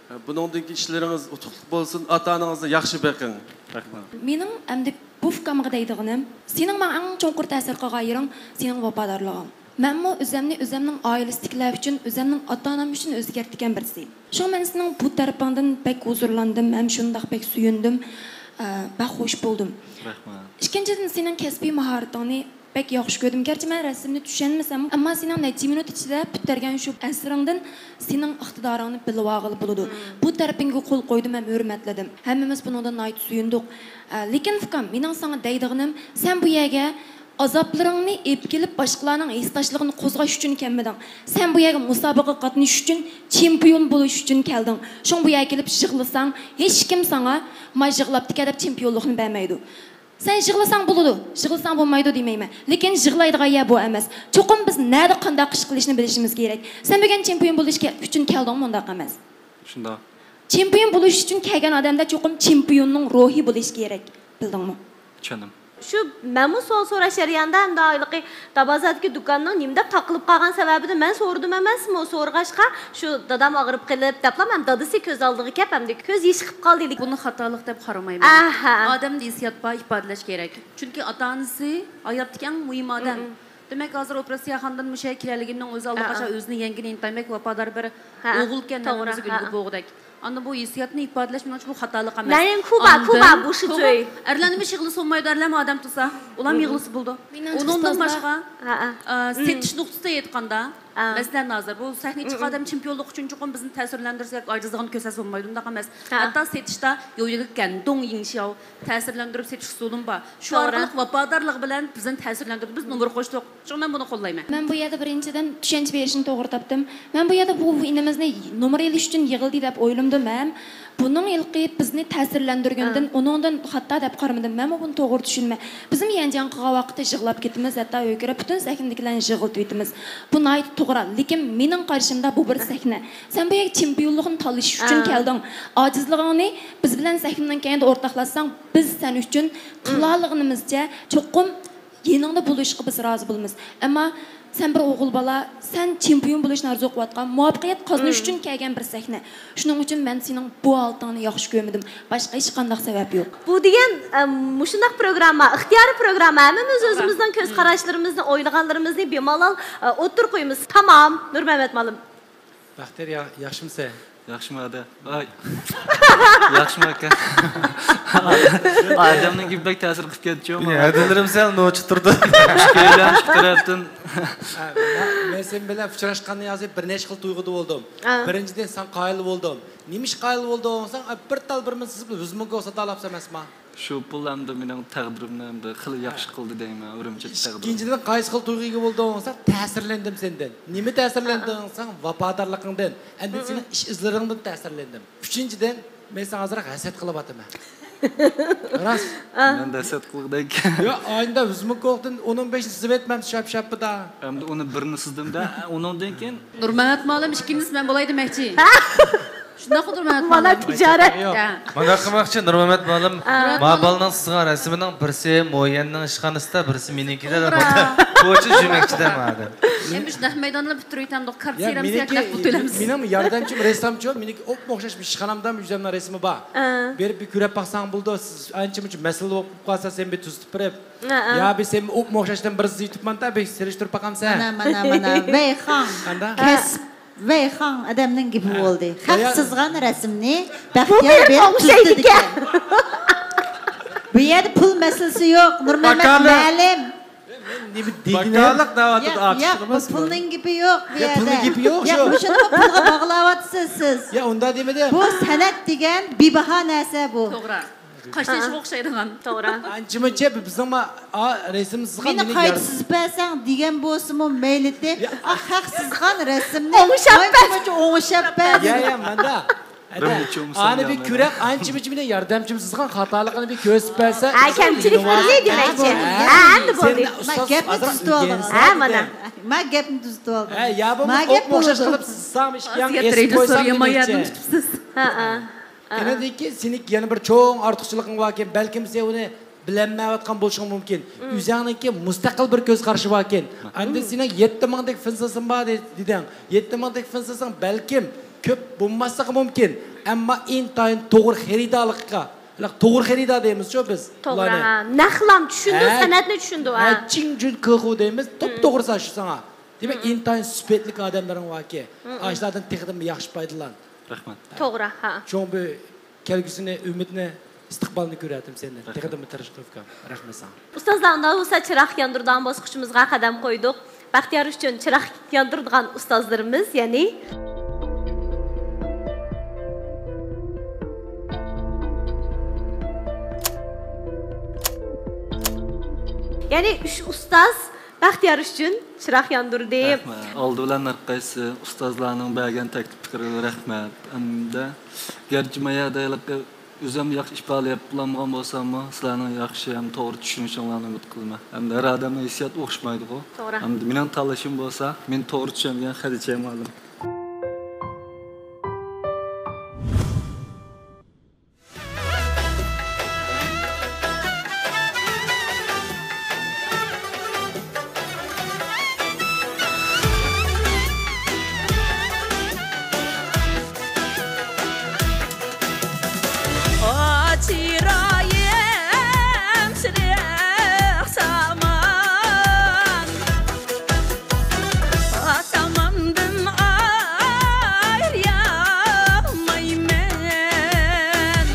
بۇنىڭدىن كېيىن ئىشلىرىڭىز ئۇتۇقلۇق بولسۇن، ئاتا-ئانىڭىزنى ياخشى بېقىڭ. رەھمەت. مېنىڭ ئەمدى بۇ ئۇكامغا دەيدىغىنىم، سېنىڭ ماڭا ئەڭ چوڭقۇر تەسىر قىلغان يېرىڭ سېنىڭ ۋاپادارلىقىڭ. مەنمۇ ئۆزۈمنى ئۆزۈمنىڭ ئائىلىسىدىكىلەر ئۈچۈن، ئۆزۈمنىڭ ئاتا-ئانام ئۈچۈن ئۆزگەرتكەن بىرسى. شۇڭا مەن سېنىڭ بۇ تەرىپىڭدىن بەك ھۇزۇرلاندىم ھەم شۇنداق بەك سۆيۈندۈم، ئە، بەك خۇش بولدۇم. رەھمەت. ئىككىنچىدىن، سېنىڭ كەسپىي ماھارىتىڭنى بەك ياخشى كۆردۈم. گەرچە مەن رەسىمنى چۈشەنمىسەممۇ، ئەمما سېنىڭ نەچچە مىنۇت ئىچىدە پۈتتۈرگەن شۇ ئەسىرىڭدىن سېنىڭ ئىقتىدارىڭنى بىلىۋالغىلى بولىدۇ. بۇ تەرىپىڭگە قول قويدۇم ھەم ھۆرمەتلىدىم. ھەممىمىز بۇنىڭدىن ناھايىتى سۆيۈندۇق. ئە، لېكىن ئۇكام، مېنىڭ ساڭا دەيدىغىنىم، سەن بۇ يەرگە ئازابلىرىڭنى ئېلىپ كېلىپ باشقىلارنىڭ ھېسداشلىقىنى قوزغاش ئۈچۈن كەلمىدىڭ. سەن بۇ يەرگە مۇسابىقىگە قاتنىشىش ئۈچۈن، چېمپىيون بولۇش ئۈچۈن كەلدىڭ. شۇڭا بۇ يەرگە كېلىپ يىغلىساڭ، ھېچكىم ساڭا ما يىغلاپتىكەن دەپ چېمپىيونلۇقنى بەرمەيدۇ. سەن يىغلىساڭ بولىدۇ، يىغلىساڭ بولمايدۇ دېمەيمەن. لېكىن يىغلايدىغان يەر بۇ ئەمەس. چوقۇم بىز نەدە قانداق ئىش قىلىشنى بىلىشىمىز كېرەك. سەن بۈگۈن چېمپىيون بولۇش كە-، ئۈچۈن كەلدىڭمۇ؟ ئۇنداق ئەمەس. شۇنداق. چېمپىيون بولۇش ئۈچۈن كەلگەن ئادەمدە چوقۇم چېمپىيوننىڭ روھى بولۇشى كېرەك. بىلدىڭمۇ؟ چۈشەندىم. شۇ مەنمۇ سوئال سوراش جەريانىدا، ئەمدى ھېلىقى تابازادىكى دۇكاننىڭ نېمە دەپ تاقىلىپ قالغان سەۋەبىنى مەن سورىدىم ئەمەسمۇ؟ سورىغاچقا، شۇ دادام ئاغرىپ قېلىپ دەپلا، مەن دادىسى كۆز ئالدىغا كەپ، ئەمدى كۆز يېشى قىلىپ قالدى. بۇنى خاتالىق دەپ قارىمايمەن. ئەھە. ئادەمدە ھېسسىيات بار، ئىپادىلەش كېرەك. چۈنكى ئاتا-ئانىسى ھاياتتىكى ئەڭ مۇھىم ئادەم. دېمەك، ھازىر ئوپېراتسىيەخانىدىن مۇشۇ يەرگە كېلەلىگىنىنىڭ ئۆزى ئاللىقاچان ئۆزىنى يەڭگىنى، ئىنتايىن بەك ۋاپادار بىر ئوغۇلكەن، ھەممىمىزگە ئۈلگە بولغۇدەك. ئاندىن بۇ ھېسسىياتنى ئىپادىلەش مېنىڭچە بۇ خاتالىق ئەمەس. ئەرلەرنىمۇ يىغلىسا بولمايدۇ، ئەرلەرمۇ ئادەم تۇرسا، ئۇلارمۇ يىغلىسا بولىدۇ. ئۇنىڭدىن باشقا، ئە، سېتىش نۇقتىسىدا ئېيتقاندا، مەسىلەن، ھازىر بۇ سەھنىگە چىققان ئادەم چېمپىيونلۇق ئۈچۈن چوقۇم بىزنى تەسىرلەندۈرسە ياكى ئاجىزلىقىنى كۆرسەتسە بولمايدۇ، ئۇنداق ئەمەس. ھەتتا سېتىشتا يويىگېن، دوڭ يىڭشياۋ تەسىرلەندۈرۈپ سېتىش ئۇسۇلىمۇ بار. شۇ ئارقىلىق ۋاپادارلىقى بىلەن بىزنى تەسىرلەندۈردى، بىز نومۇر قوشتۇق. شۇڭا مەن بۇنى قوللايمەن. مەن بۇ يەردە بىرىنچىدىن چۈشەنچە بېرىشنى توغرا تاپتىم. مەن بۇ يەردە بۇ، بۇ ئىنىمىزنى نومۇر ئېلىش ئۈچۈن يىغلىدى دەپ ئويلىمىدىم ھەم بۇنىڭ ھېلىقى بىزنى تەسىرلەندۈرگىنىدىن، ئۇنىڭدىن خاتا دەپ قارىمىدىم. مەنمۇ بۇنى توغرا چۈشىنىمەن. بىزمۇ يەنجياڭ قىلغان ۋاقىتتا يىغلاپ كېتىمىز، ھەتتا ھۆركىرەپ پۈتۈن سەھنىدىكىلەرنى يىغلىتىۋېتىمىز. بۇ ناھايىتى توغرا. لېكىن مېنىڭ قارىشىمدا بۇ بىر سەھنە. سەن بۇ يەرگە چېمپىيونلۇقنى تالىشىش ئۈچۈن كەلدىڭ. ئاجىزلىقىڭنى بىز بىلەن سەھنىنىڭ كەينىدە ئورتاقلاشساڭ، بىز سەن ئۈچۈن قىلالىغىنىمىزچە چوقۇم يېنىڭدا بولۇشقا بىز رازى بولىمىز. ئەمما سەن بىر ئوغۇل بالا، سەن چېمپىيون بولۇشنى ئارزۇ قىلىۋاتقان، مۇۋەپپەقىيەت قازىنىش ئۈچۈن كەلگەن بىر سەھنە. شۇنىڭ ئۈچۈن مەن سېنىڭ بۇ ھالىتىڭنى ياخشى كۆرمىدىم. باشقا ھېچقانداق سەۋەب يوق. بۇ دېگەن، ئە، مۇشۇنداق پروگرامما، ئىختىيارىي پروگرامما. ھەممىمىز ئۆزىمىزنىڭ كۆز قاراشلىرىمىزنى، ئويلىغانلىرىمىزنى بىمالال، ئە، ئوتتۇرىغا قويىمىز. تامام، نۇرمەمەت مۇئەللىم. بەختىيار، يا-، ياخشىمۇسەن؟ ياخشىمۇ، ھەدە؟ ئاي. ياخشىمۇ، ئاكا؟ ئادەمنىڭ گېپى بەك تەسىر قىلىپ كەتتىچۇ. مېنىڭ ھەدىلىرىم سەل نوچى تۇرىدۇ. ئىككىيلەن ئىككى تەرەپتىن. ھە، مەن، مەن سەن بىلەن ئۇچراشقاندىن ھازىر بىر نەچچە خىل تۇيغۇدا بولدۇم. ئا. بىرىنچىدىن، سەن قايىل بولدۇم. نېمە ئىش قايىل بولدۇڭ دېسەڭ، ئا، بىر تال بىر مىل سىزىپ، ۋىزمۇگو ساتالاپسەن ئەمەسما؟ شۇ پۇل ئەمدى مېنىڭ تەقدىرىمنى ئەمدى خېلى ياخشى قىلدى دەيمەن، ئۈرۈمچىدە تەقدىر. ئىككىنچىدىن، قايسى خىل تۇيغۇغا بولدۇڭ دېسەڭ، تەسىرلەندىم سەندىن. نېمە تەسىرلەندىڭ دېسەڭ، ۋاپادارلىقىڭدىن، ئەندىن سېنىڭ ئىش ئىزلىرىڭدىن تەسىرلەندىم. ئۈچىنچىدىن، مەن ساڭا ئازراق ھەسەت قىلىۋاتىمەن. راست. مەن دە ھەسەت قىلغۇدەك. يا، ئاينىدا ۋىزمۇكوغدىن ئون ئون بەشنى سىزىۋەتمەمسە شاپ-شاپپىدا. ئەمدى ئۇنى بىرنى سىزدىم-دە، ئۇنىڭدىن كېيىن. نۇرمەمەت مۇئەللىم، ئىككىنچىسى مەن بولاي دېمەكچى. شۇنداقمۇ نۇرمەمەت مۇئەللىم؟ مانا تىجارەت. يا. مۇنداق قىلماقچى، نۇرمەمەت مۇئەللىم، مۇئەللىم. ما بالىنىڭ سىزغان رەسىمىنىڭ بىرسى مو يەننىڭ ئىشخانىسىدا، بىرسى مېنىڭكىدە دەپ. توغرا. كوچا جۈمەكچىدە مادەم. مەن مۇشۇ نەق مەيداندا پۈتتۈرۈۋېتەمدۇق، كارتا سېرەمسە ياكى نەقدە تۆلەمسىز؟ مېنىڭ ياردەمچىم رەسسامچۇ، مېنىڭكى ئوپمۇ ئوخشاش ئىشخانامدا ئۆزۈمنىڭ رەسىمى بار. بېرىپ بىر كۆرۈپ باقساڭ بولىدۇ، سىز ئانچە-مۇنچە مەسىلە بولۇپ قالسا سەن بىر تۈزىتىپ بېرىپ. يا بىر سەن ئوپمۇ ئوخشاشتىن بىر سىزىۋېتىپمەن-دە، بىر سېلىشتۇرۇپ باقامسەن؟ مانا، مانا، مانا. ۋەي خاڭ. قانداق؟ كەسىپ. ۋەي خاڭ، ئادەمنىڭ گېپى بولدى. خەق سىزغان رەسىمنى بەختىيار بېرىپ تۈزىتىدىكەن. بۇ يەردە پۇل مەسىلىسى يوق، نۇرمەمەت مۇئەللىم. نېمە دېگىنى؟ باكالىق دەۋاتىدۇ، ياق، ياق، بۇ پۇلنىڭ گېپى يوق بۇ يەردە. پۇلنىڭ گېپى يوق، ياق، شۇ. مۇشۇنىمۇ پۇلغا باغلاۋاتىسىز سىز. يا، ئۇنداق دېمىدىم. بۇ سەنئەت دېگەن بىباھا نەرسە بۇ. توغرا. قاشتېشىغا ئوخشايدىغان. توغرا. ئانچە-مۇنچە بىزنىڭ ما-، ئا، رەسىم سىزغان. مېنى قايتا سىزىپ بەرسەڭ دېگەن بولسىمۇ مەيلىتى. يا. ئا، خەق سىزغان رەسىمنى ئوڭشاپ بەر. ئانچە-مۇنچە ئوڭشاپ بەر. يا، يا، مانا. ئانا بىر كۆرەك، ئانچە-مۇنچە مېنىڭ ياردەمچىم سىزغان خاتالىقىنى بىر كۆرسىتىپ بەرسە. ھە، كەمچىلىكنى دېمەكچى. ھە، ئەمدى بولدى. ما گەپنى تۈزىتىۋالدىڭىز. ھە، مانا. ما گەپنى تۈزىتىۋالدىڭىز. ھە، يا بولمىسا ئوپمۇ ئوخشاش قىلىپ سىزسام، ئىككىڭ ئېسىپ قويسام دېمەكچى. ھە، ھە. ئاندىن كېيىن سېنىڭكى يەنە بىر چوڭ ئارتۇقچىلىقىڭ باركەن، بەلكىم سەن ئۇنى بىلەلمەيۋاتقان بولۇشۇڭ مۇمكىن. ئۆزۈڭنىڭكى مۇستەقىل بىر كۆز قارىشى باركەن. ئاندىن سېنىڭ يەتتە مىڭدەك فىنسىسىڭ بار دېدىڭ. يەتتە مىڭدەك فىنسىسىڭ بەلكىم كۆپ بولماسلىقى مۇمكىن، ئەمما ئىنتايىن توغرا خېرىدارلىققا، توغرا خېرىدار دەيمىزچۇ بىز. توغرا، ھە. نەقلام چۈشىنىدۇ، سەنئەتنى چۈشىنىدۇ، ھە. چىڭجۈن كېخۇ دەيمىز، توپتوغرىسى شۇ ساڭا. دېمەك، ئىنتايىن سۈپەتلىك ئادەملىرىڭ باركەن. ئاشۇلاردىن تېخىدىنمۇ ياخشى پايدىلان. رەھمەت. توغرا، ھە. چوڭ بىر كەلگۈسىنى، ئۈمىدنى ئىستىقبالنى كۆرەتتىم سەندىن. رەھمەت. تېخىدىنمۇ تىرىشقىن ئۇكام. رەھمەت ساڭا. ئۇستازلار، ئۇنداق بولسا چىراغ ياندۇرىدىغان باسقۇچىمىزغا قەدەم قويدۇق. بەختىيار ئۈچۈن چىراغ ياندۇرىدىغان ئۇستازلىرىمىز، يەنى يەنى ئۈچ ئۇستاز بەختىيار ئۈچۈن چىراغ ياندۇردى. رەھمەت. ئالدى بىلەن ھەر قايسى ئۇستازلارنىڭ بەرگەن تەكلىپ پىكرىگە رەھمەت. ھەمدە گەرچە مايا دەيلىقى ئۆزۈم ياخشى ئىپادىلەپ بولالمىغان بولساممۇ، سىلەرنىڭ ياخشى ھەم توغرا چۈشىنىشىڭلارنى ئۈمىد قىلىمەن. ھەمدە ھەر ئادەمنىڭ ھېسسىياتى ئوخشىمايدىغۇ. توغرا. ھەمدە مېنىڭ تاللىشىم بولسا، مېنى توغرا چۈشەنگەن خەدىچە مۇئەللىم. ئا، چىرايىم سېرىق سامان، ئا، ساماندىن ئايرىيالمايمەن.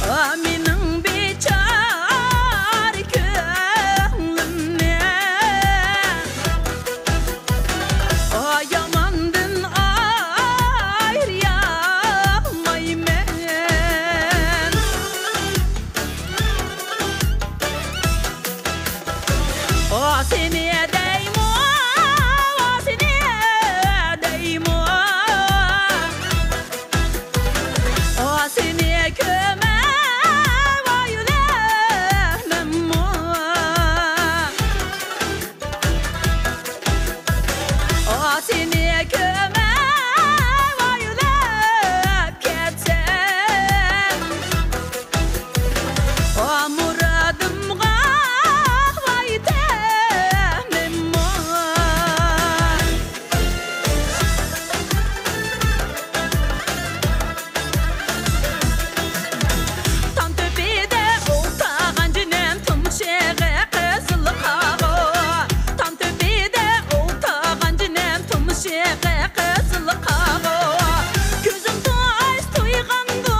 ئا، مېنىڭ بىچارە كۆڭلۈمنى، ئا، ياماندىن ئايرىيالمايمەن. ئا، سېنى دەيمۇ، ئا، سېنى دەيمۇ. ئا، سېنى كۆرمەي ۋاي ئۆلەمەنمۇ. ئا، سېنى كۆرمەي ۋاي ئۆلۈپ كەتسەم. ئا، مۇرادىمغا ۋاي تەمىممۇ. تام تۆپىدە ئولتۇرغان جېنىم تۇمشۇقى قىزىل قاغۇ. تام تۆپىدە ئولتۇرغان جېنىم تۇمشۇقى قىزىل قاغۇ. كۆزۈم تويسا تويغاندۇ،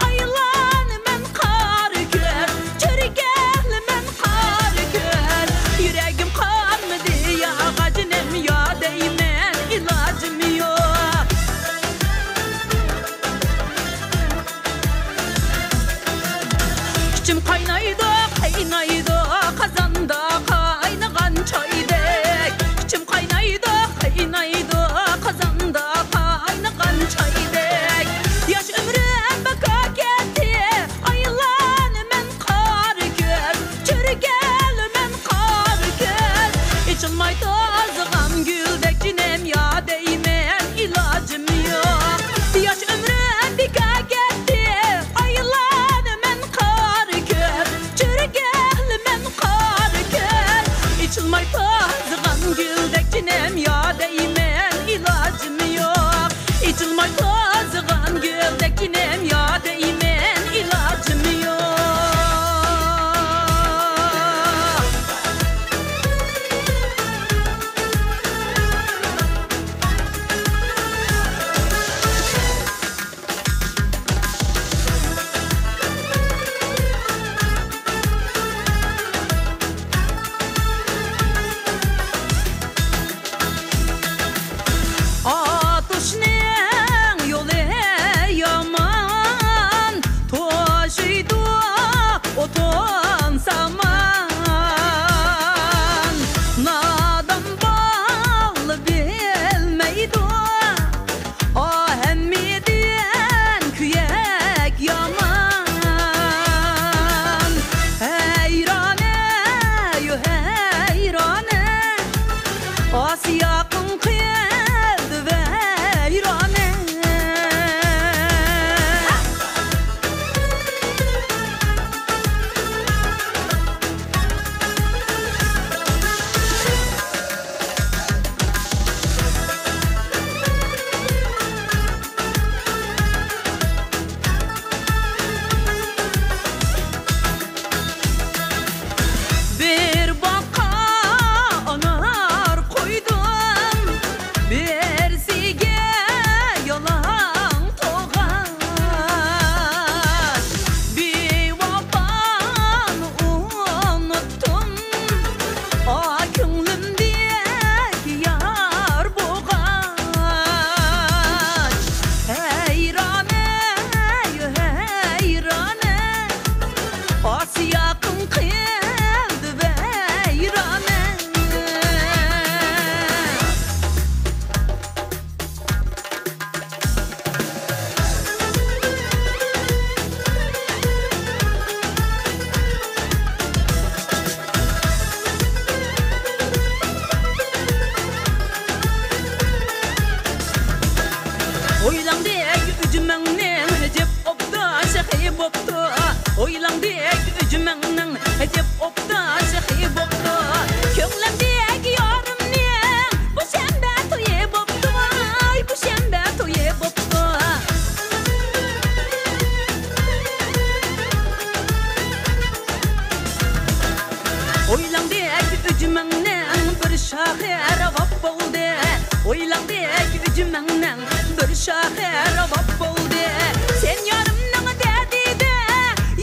ئايلانىمەن قارا كۆز، چۆرگەلىمەن قارا كۆز. يۈرەككىم قالمىدى ياغا جېنىم، يا دەيمەن ئىلاجىم يوق. ئىچىم قاينايدۇ، قاينايدۇ، قازاندا قاينىغان چايدەك. ئىچىم قاينايدۇ، قاينايدۇ، قازاندا قاينىغان چايدەك. ياش ئۆمرۈم بىكار كەتتى، ئايلانىمەن قارا كۆز، چۆرگەلىمەن قارا كۆز. ئېچىلماي تازىغان گۈلدەك جېنىم، يا دەيمەن ئىلاجىم يوق. ياش ئۆمرۈم بىكار كەتتى، ئايلانىمەن قارا كۆز، چۆرگەلىمەن شەھەر راۋاب بولدى، سەن يارىمنىڭ دەردىدە،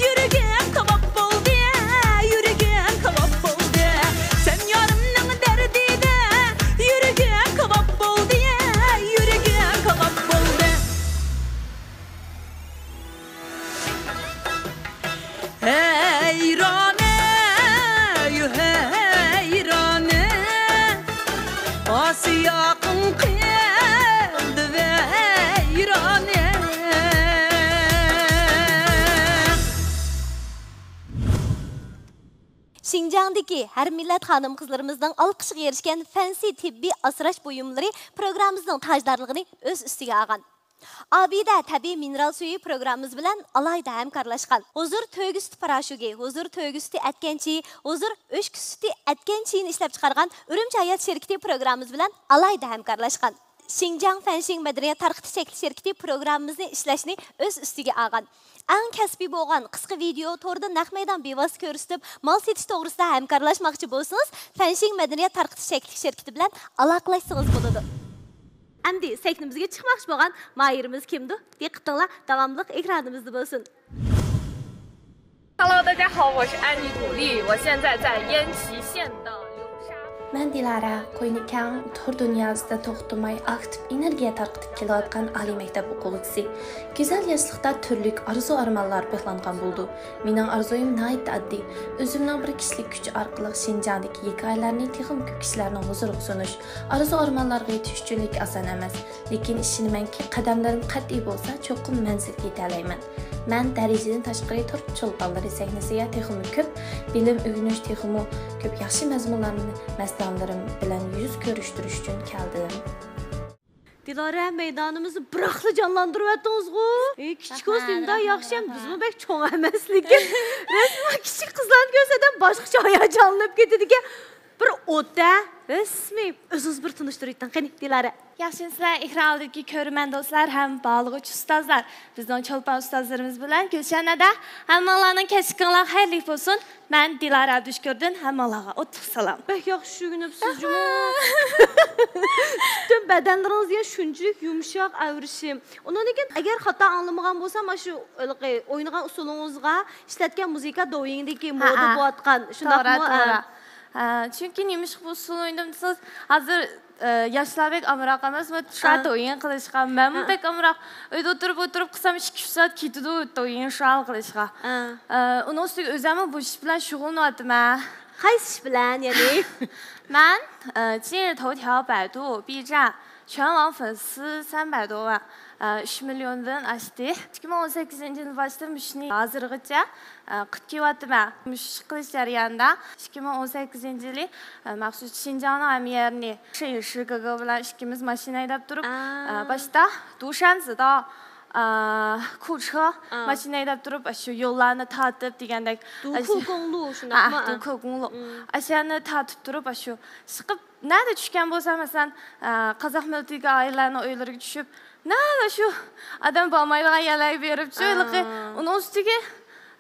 يۈرىكىم كاۋاپ بولدى، يۈرىكىم كاۋاپ بولدى. سەن يارىمنىڭ دەردىدە، يۈرىكىم كاۋاپ بولدى، يۈرىكىم كاۋاپ بولدى. ھەيرانە، ھەيرانە، ئاسىياقىڭ قىلدى ۋەيرانە. شىنجاڭدىكى ھەر مىللەت خانىم-قىزلىرىمىزنىڭ ئالقىشىغا ئېرىشكەن فەنسى تېببىي ئاسراش بۇيۇملىرى پروگراممىمىزنىڭ تاجدارلىقىنى ئۆز ئۈستىگە ئالغان. ئابىدە تەبىئىي مىنېرال سۈيى پروگراممىمىز بىلەن ئالاھىدە ھەمكارلاشقان. ھۇزۇر تۆگە سۈتى پاراشوكى، ھۇزۇر تۆگە سۈتى ئەتكەن چېيى، ھۇزۇر ئۆچكە سۈتى ئەتكەن چېيىنى ئىشلەپچىقارغان ئۈرۈمچى ھايات شىركىتى پروگراممىمىز بىلەن ئالاھىدە ھەمكارلاشقان. شىنجاڭ فەنشىڭ مەدەنىيەت تارقىتىش چەكلىك شىركىتى پروگراممىمىزنى ئىشلەشنى ئۆز ئۈستىگە ئالغان. ئەڭ كەسپىي بولغان قىسقا ۋىدېئو توردا نەق مەيدان بىۋاسىتە كۆرسىتىپ، مال سېتىش توغرىسىدا ھەمكارلاشماقچى بولسىڭىز، فەنشىڭ مەدەنىيەت تارقىتىش چەكلىك شىركىتى بىلەن ئالاقىلەشسىڭىز بولىدۇ. ئەمدى سەھنىمىزگە چىقماقچى بولغان ماھىرىمىز كىمدۇ؟ دىققىتىڭلار داۋاملىق ئېكرانىمىزدا بولسۇن. 大家好，我是安妮古丽，我现在在烟崎县的流沙。 مەن دىلارا، قوينى كەڭ، تور دۇنياسىدا توختىماي ئاكتىپ ئېنېرگىيە تارقىتىپ كېلىۋاتقان ئالىي مەكتەپ ئوقۇغۇچىسى. گۈزەل ياشلىقتا تۈرلۈك ئارزۇ-ئارمانلار پىلانلانغان بولىدۇ. مېنىڭ ئارزۇيۇم ناھايىتى ئاددىي. ئۆزۈمنىڭ بىر كىشىلىك كۈچى ئارقىلىق شىنجاڭدىكى ھېكايىلەرنى تېخىمۇ كۆپ كىشىلەرنىڭ ھۇزۇرىغا سۇنۇش. ئارزۇ-ئارمانلارغا يېتىش ئۈچۈن لېكىن ئاسان ئەمەس. لېكىن ئىشىنىمەنكى، قەدەملىرىم قەتئىي بولسا، چوقۇم مەنزىلگە يېتەلەيمەن. مەن دەرىجىدىن تاشقىرى تور چولپانلىرى سەھنىسىگە تېخىمۇ كۆپ بىلىم ئۆگىنىش، تېخىمۇ كۆپ ياخشى مەزمۇنلارنى مەستانىلىرىم بىلەن يۈز كۆرۈشتۈرۈش ئۈچۈن كەلدىم. دىلارە، مەيدانىمىزنى بىراقلا جانلاندۇرۇۋەتتىڭىزغۇ. ئى، كىچىك بولسا نېمىنداق ياخشى، ھەم بىزمۇ بەك چوڭ ئەمەس، لېكىن رەسمىي كىچىك قىزلارنى كۆرسە ئادەم باشقىچە ھاياجانلىنىپ كېتىدىكەن. بىر ئوت-دە، رەسمىي ئۆزىڭىز بىر تونۇشتۇرۇۋېتىڭ، قېنى، دىلارە. ياخشىمۇسىلەر، ئېكران ئالدىدىكى كۆرۈرمەن دوستلار ھەم باھالىغۇچى ئۇستازلار؟ بىزنىڭ چولپان ئۇستازلىرىمىز بىلەن گۈلشەن ھەدە ھەممىڭلارنىڭ كەچلىكىڭلار خەيرلىك بولسۇن. مەن دىلارە ئابدۇشۈكۈردىن، ھەممىڭلارغا ئوتلۇق سالام. بەك ياخشى چۈشىنىپسىز جۇمۇ. پۈتۈن بەدەنلىرىڭىزگە شۇنچىلىك يۇمشاق ئەۋرىشىم. ئۇنىڭدىن كېيىن، ئەگەر خاتا ئاڭلىمىغان بولسام، مانا شۇ ھېلىقى ئوينىغان ئۇسسۇلىڭىزغا ئىشلەتكەن مۇزىكا دوۋيىڭدىكى مودا بولۇۋاتقان، شۇنداقمۇ؟ توغرا، توغرا. ھە، چۈنكى نېمىشقا بۇ ئۇسسۇل ئوينىدىم دېسىڭىز، ھازىر، ئە، ياشلار بەك ئامراق ئەمەسمۇ؟ شۇ دوۋيىڭ قىلىشقا. مەنمۇ بەك ئامراق. ئۆيدە ئولتۇرۇپ، ئولتۇرۇپ قىلسام، ئىككى، ئۈچ سائەت كېتىدۇ دوۋيىڭ شۇ قىلىشقا. ئە، ئۇنىڭ ئۈستىگە ئۆزۈممۇ بۇ ئىش بىلەن شۇغۇللىنىۋاتىمەن. قايسى ئىش بىلەن، يەنى؟ مەن، ئە، 今日头条、百度、B站 全网粉丝三百多万، ئە، ئۈچ مىليوندىن ئاشتى. ئىككى مىڭ ئون سەككىزىنچى يىل باشتىن مۇشۇنى ھازىرغىچە، ئە، قىلىپ كېلىۋاتىمەن. مۇشۇ ئىش قىلىش جەريانىدا ئىككى مىڭ ئون سەككىزىنچى يىلى، ئە، مەخسۇس شىنجاڭنىڭ ھەممە يېرىنى 摄影师哥哥 بىلەن ئىككىمىز ماشىنا ھەيدەپ تۇرۇپ، ئە، باشتا 独山子道، ئە، 库车 ماشىنا ھەيدەپ تۇرۇپ، شۇ يوللارنى تارتىپ دېگەندەك. 独库公路 شۇنداقمۇ؟ 独库公路. ئاشۇ يەرنى تارتىپ تۇرۇپ، شۇ چىقىپ نەدە چۈشكەن بولسا، مەسىلەن، ئە، قازاق مىللىتىدىكى ئائىلىلەرنىڭ ئۆيلىرىگە چۈشۈپ، نەدە شۇ ئادەم بارمايدىغان يەرلەرگە بېرىپ، شۇ ھېلىقى ئۇنىڭ ئۈستىگە،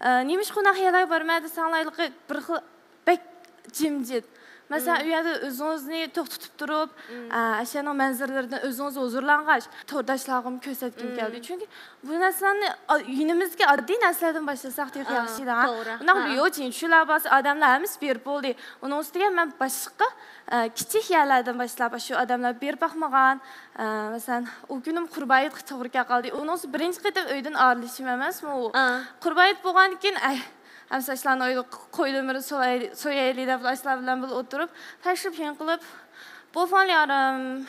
ئە، نېمىشقا ئۇنداق يەرلەرگە بارمايدۇ دېسەڭلار، ھېلىقى بىر خىل بەك جىمجىت. مەسىلەن، ئۇ يەردە ئۆزىڭىزنى توختىتىپ تۇرۇپ، ئە، ئەشەنىڭ مەنزىرىلىرىدىن ئۆزىڭىز ھۇزۇرلانغاچ، تورداشلارغىمۇ كۆرسەتكۈم كەلدى. چۈنكى بۇ نەرسىلەرنى، ئا، يېنىمىزدىكى ئاددىي نەرسىلەردىن باشلىساق تېخى ياخشى-دە. توغرا. ئۇنداق ليۇجىڭچۈلەر بار، ئادەملەر ھەممىسى بېرىپ بولدى. ئۇنىڭ ئۈستىگە مەن باشقا، ئە، كىچىك يەرلەردىن باشلاپ، شۇ ئادەملەر بېرىپ باقمىغان، ئە، مەسىلەن، ئۇ كۈنۈم قۇربان ھېيتقا توغرا كەپ قالدى. ئۇنىڭ ئۈستىگە بىرىنچى قېتىم ئۆيدىن ئايرىلىشىم ئەمەسمۇ ئۇ. قۇربان ھېيت بولغاندىن كېيىن، ئەي، ئەمىسە ئاشۇلارنىڭ ئۆيىدە قويلىرىمىزنى سويايلى، سويايلى دەپ، ئاشۇلار بىلەن بىللە ئولتۇرۇپ، پەشىپ يېڭى قىلىپ، بۇ فاڭلياڭرىم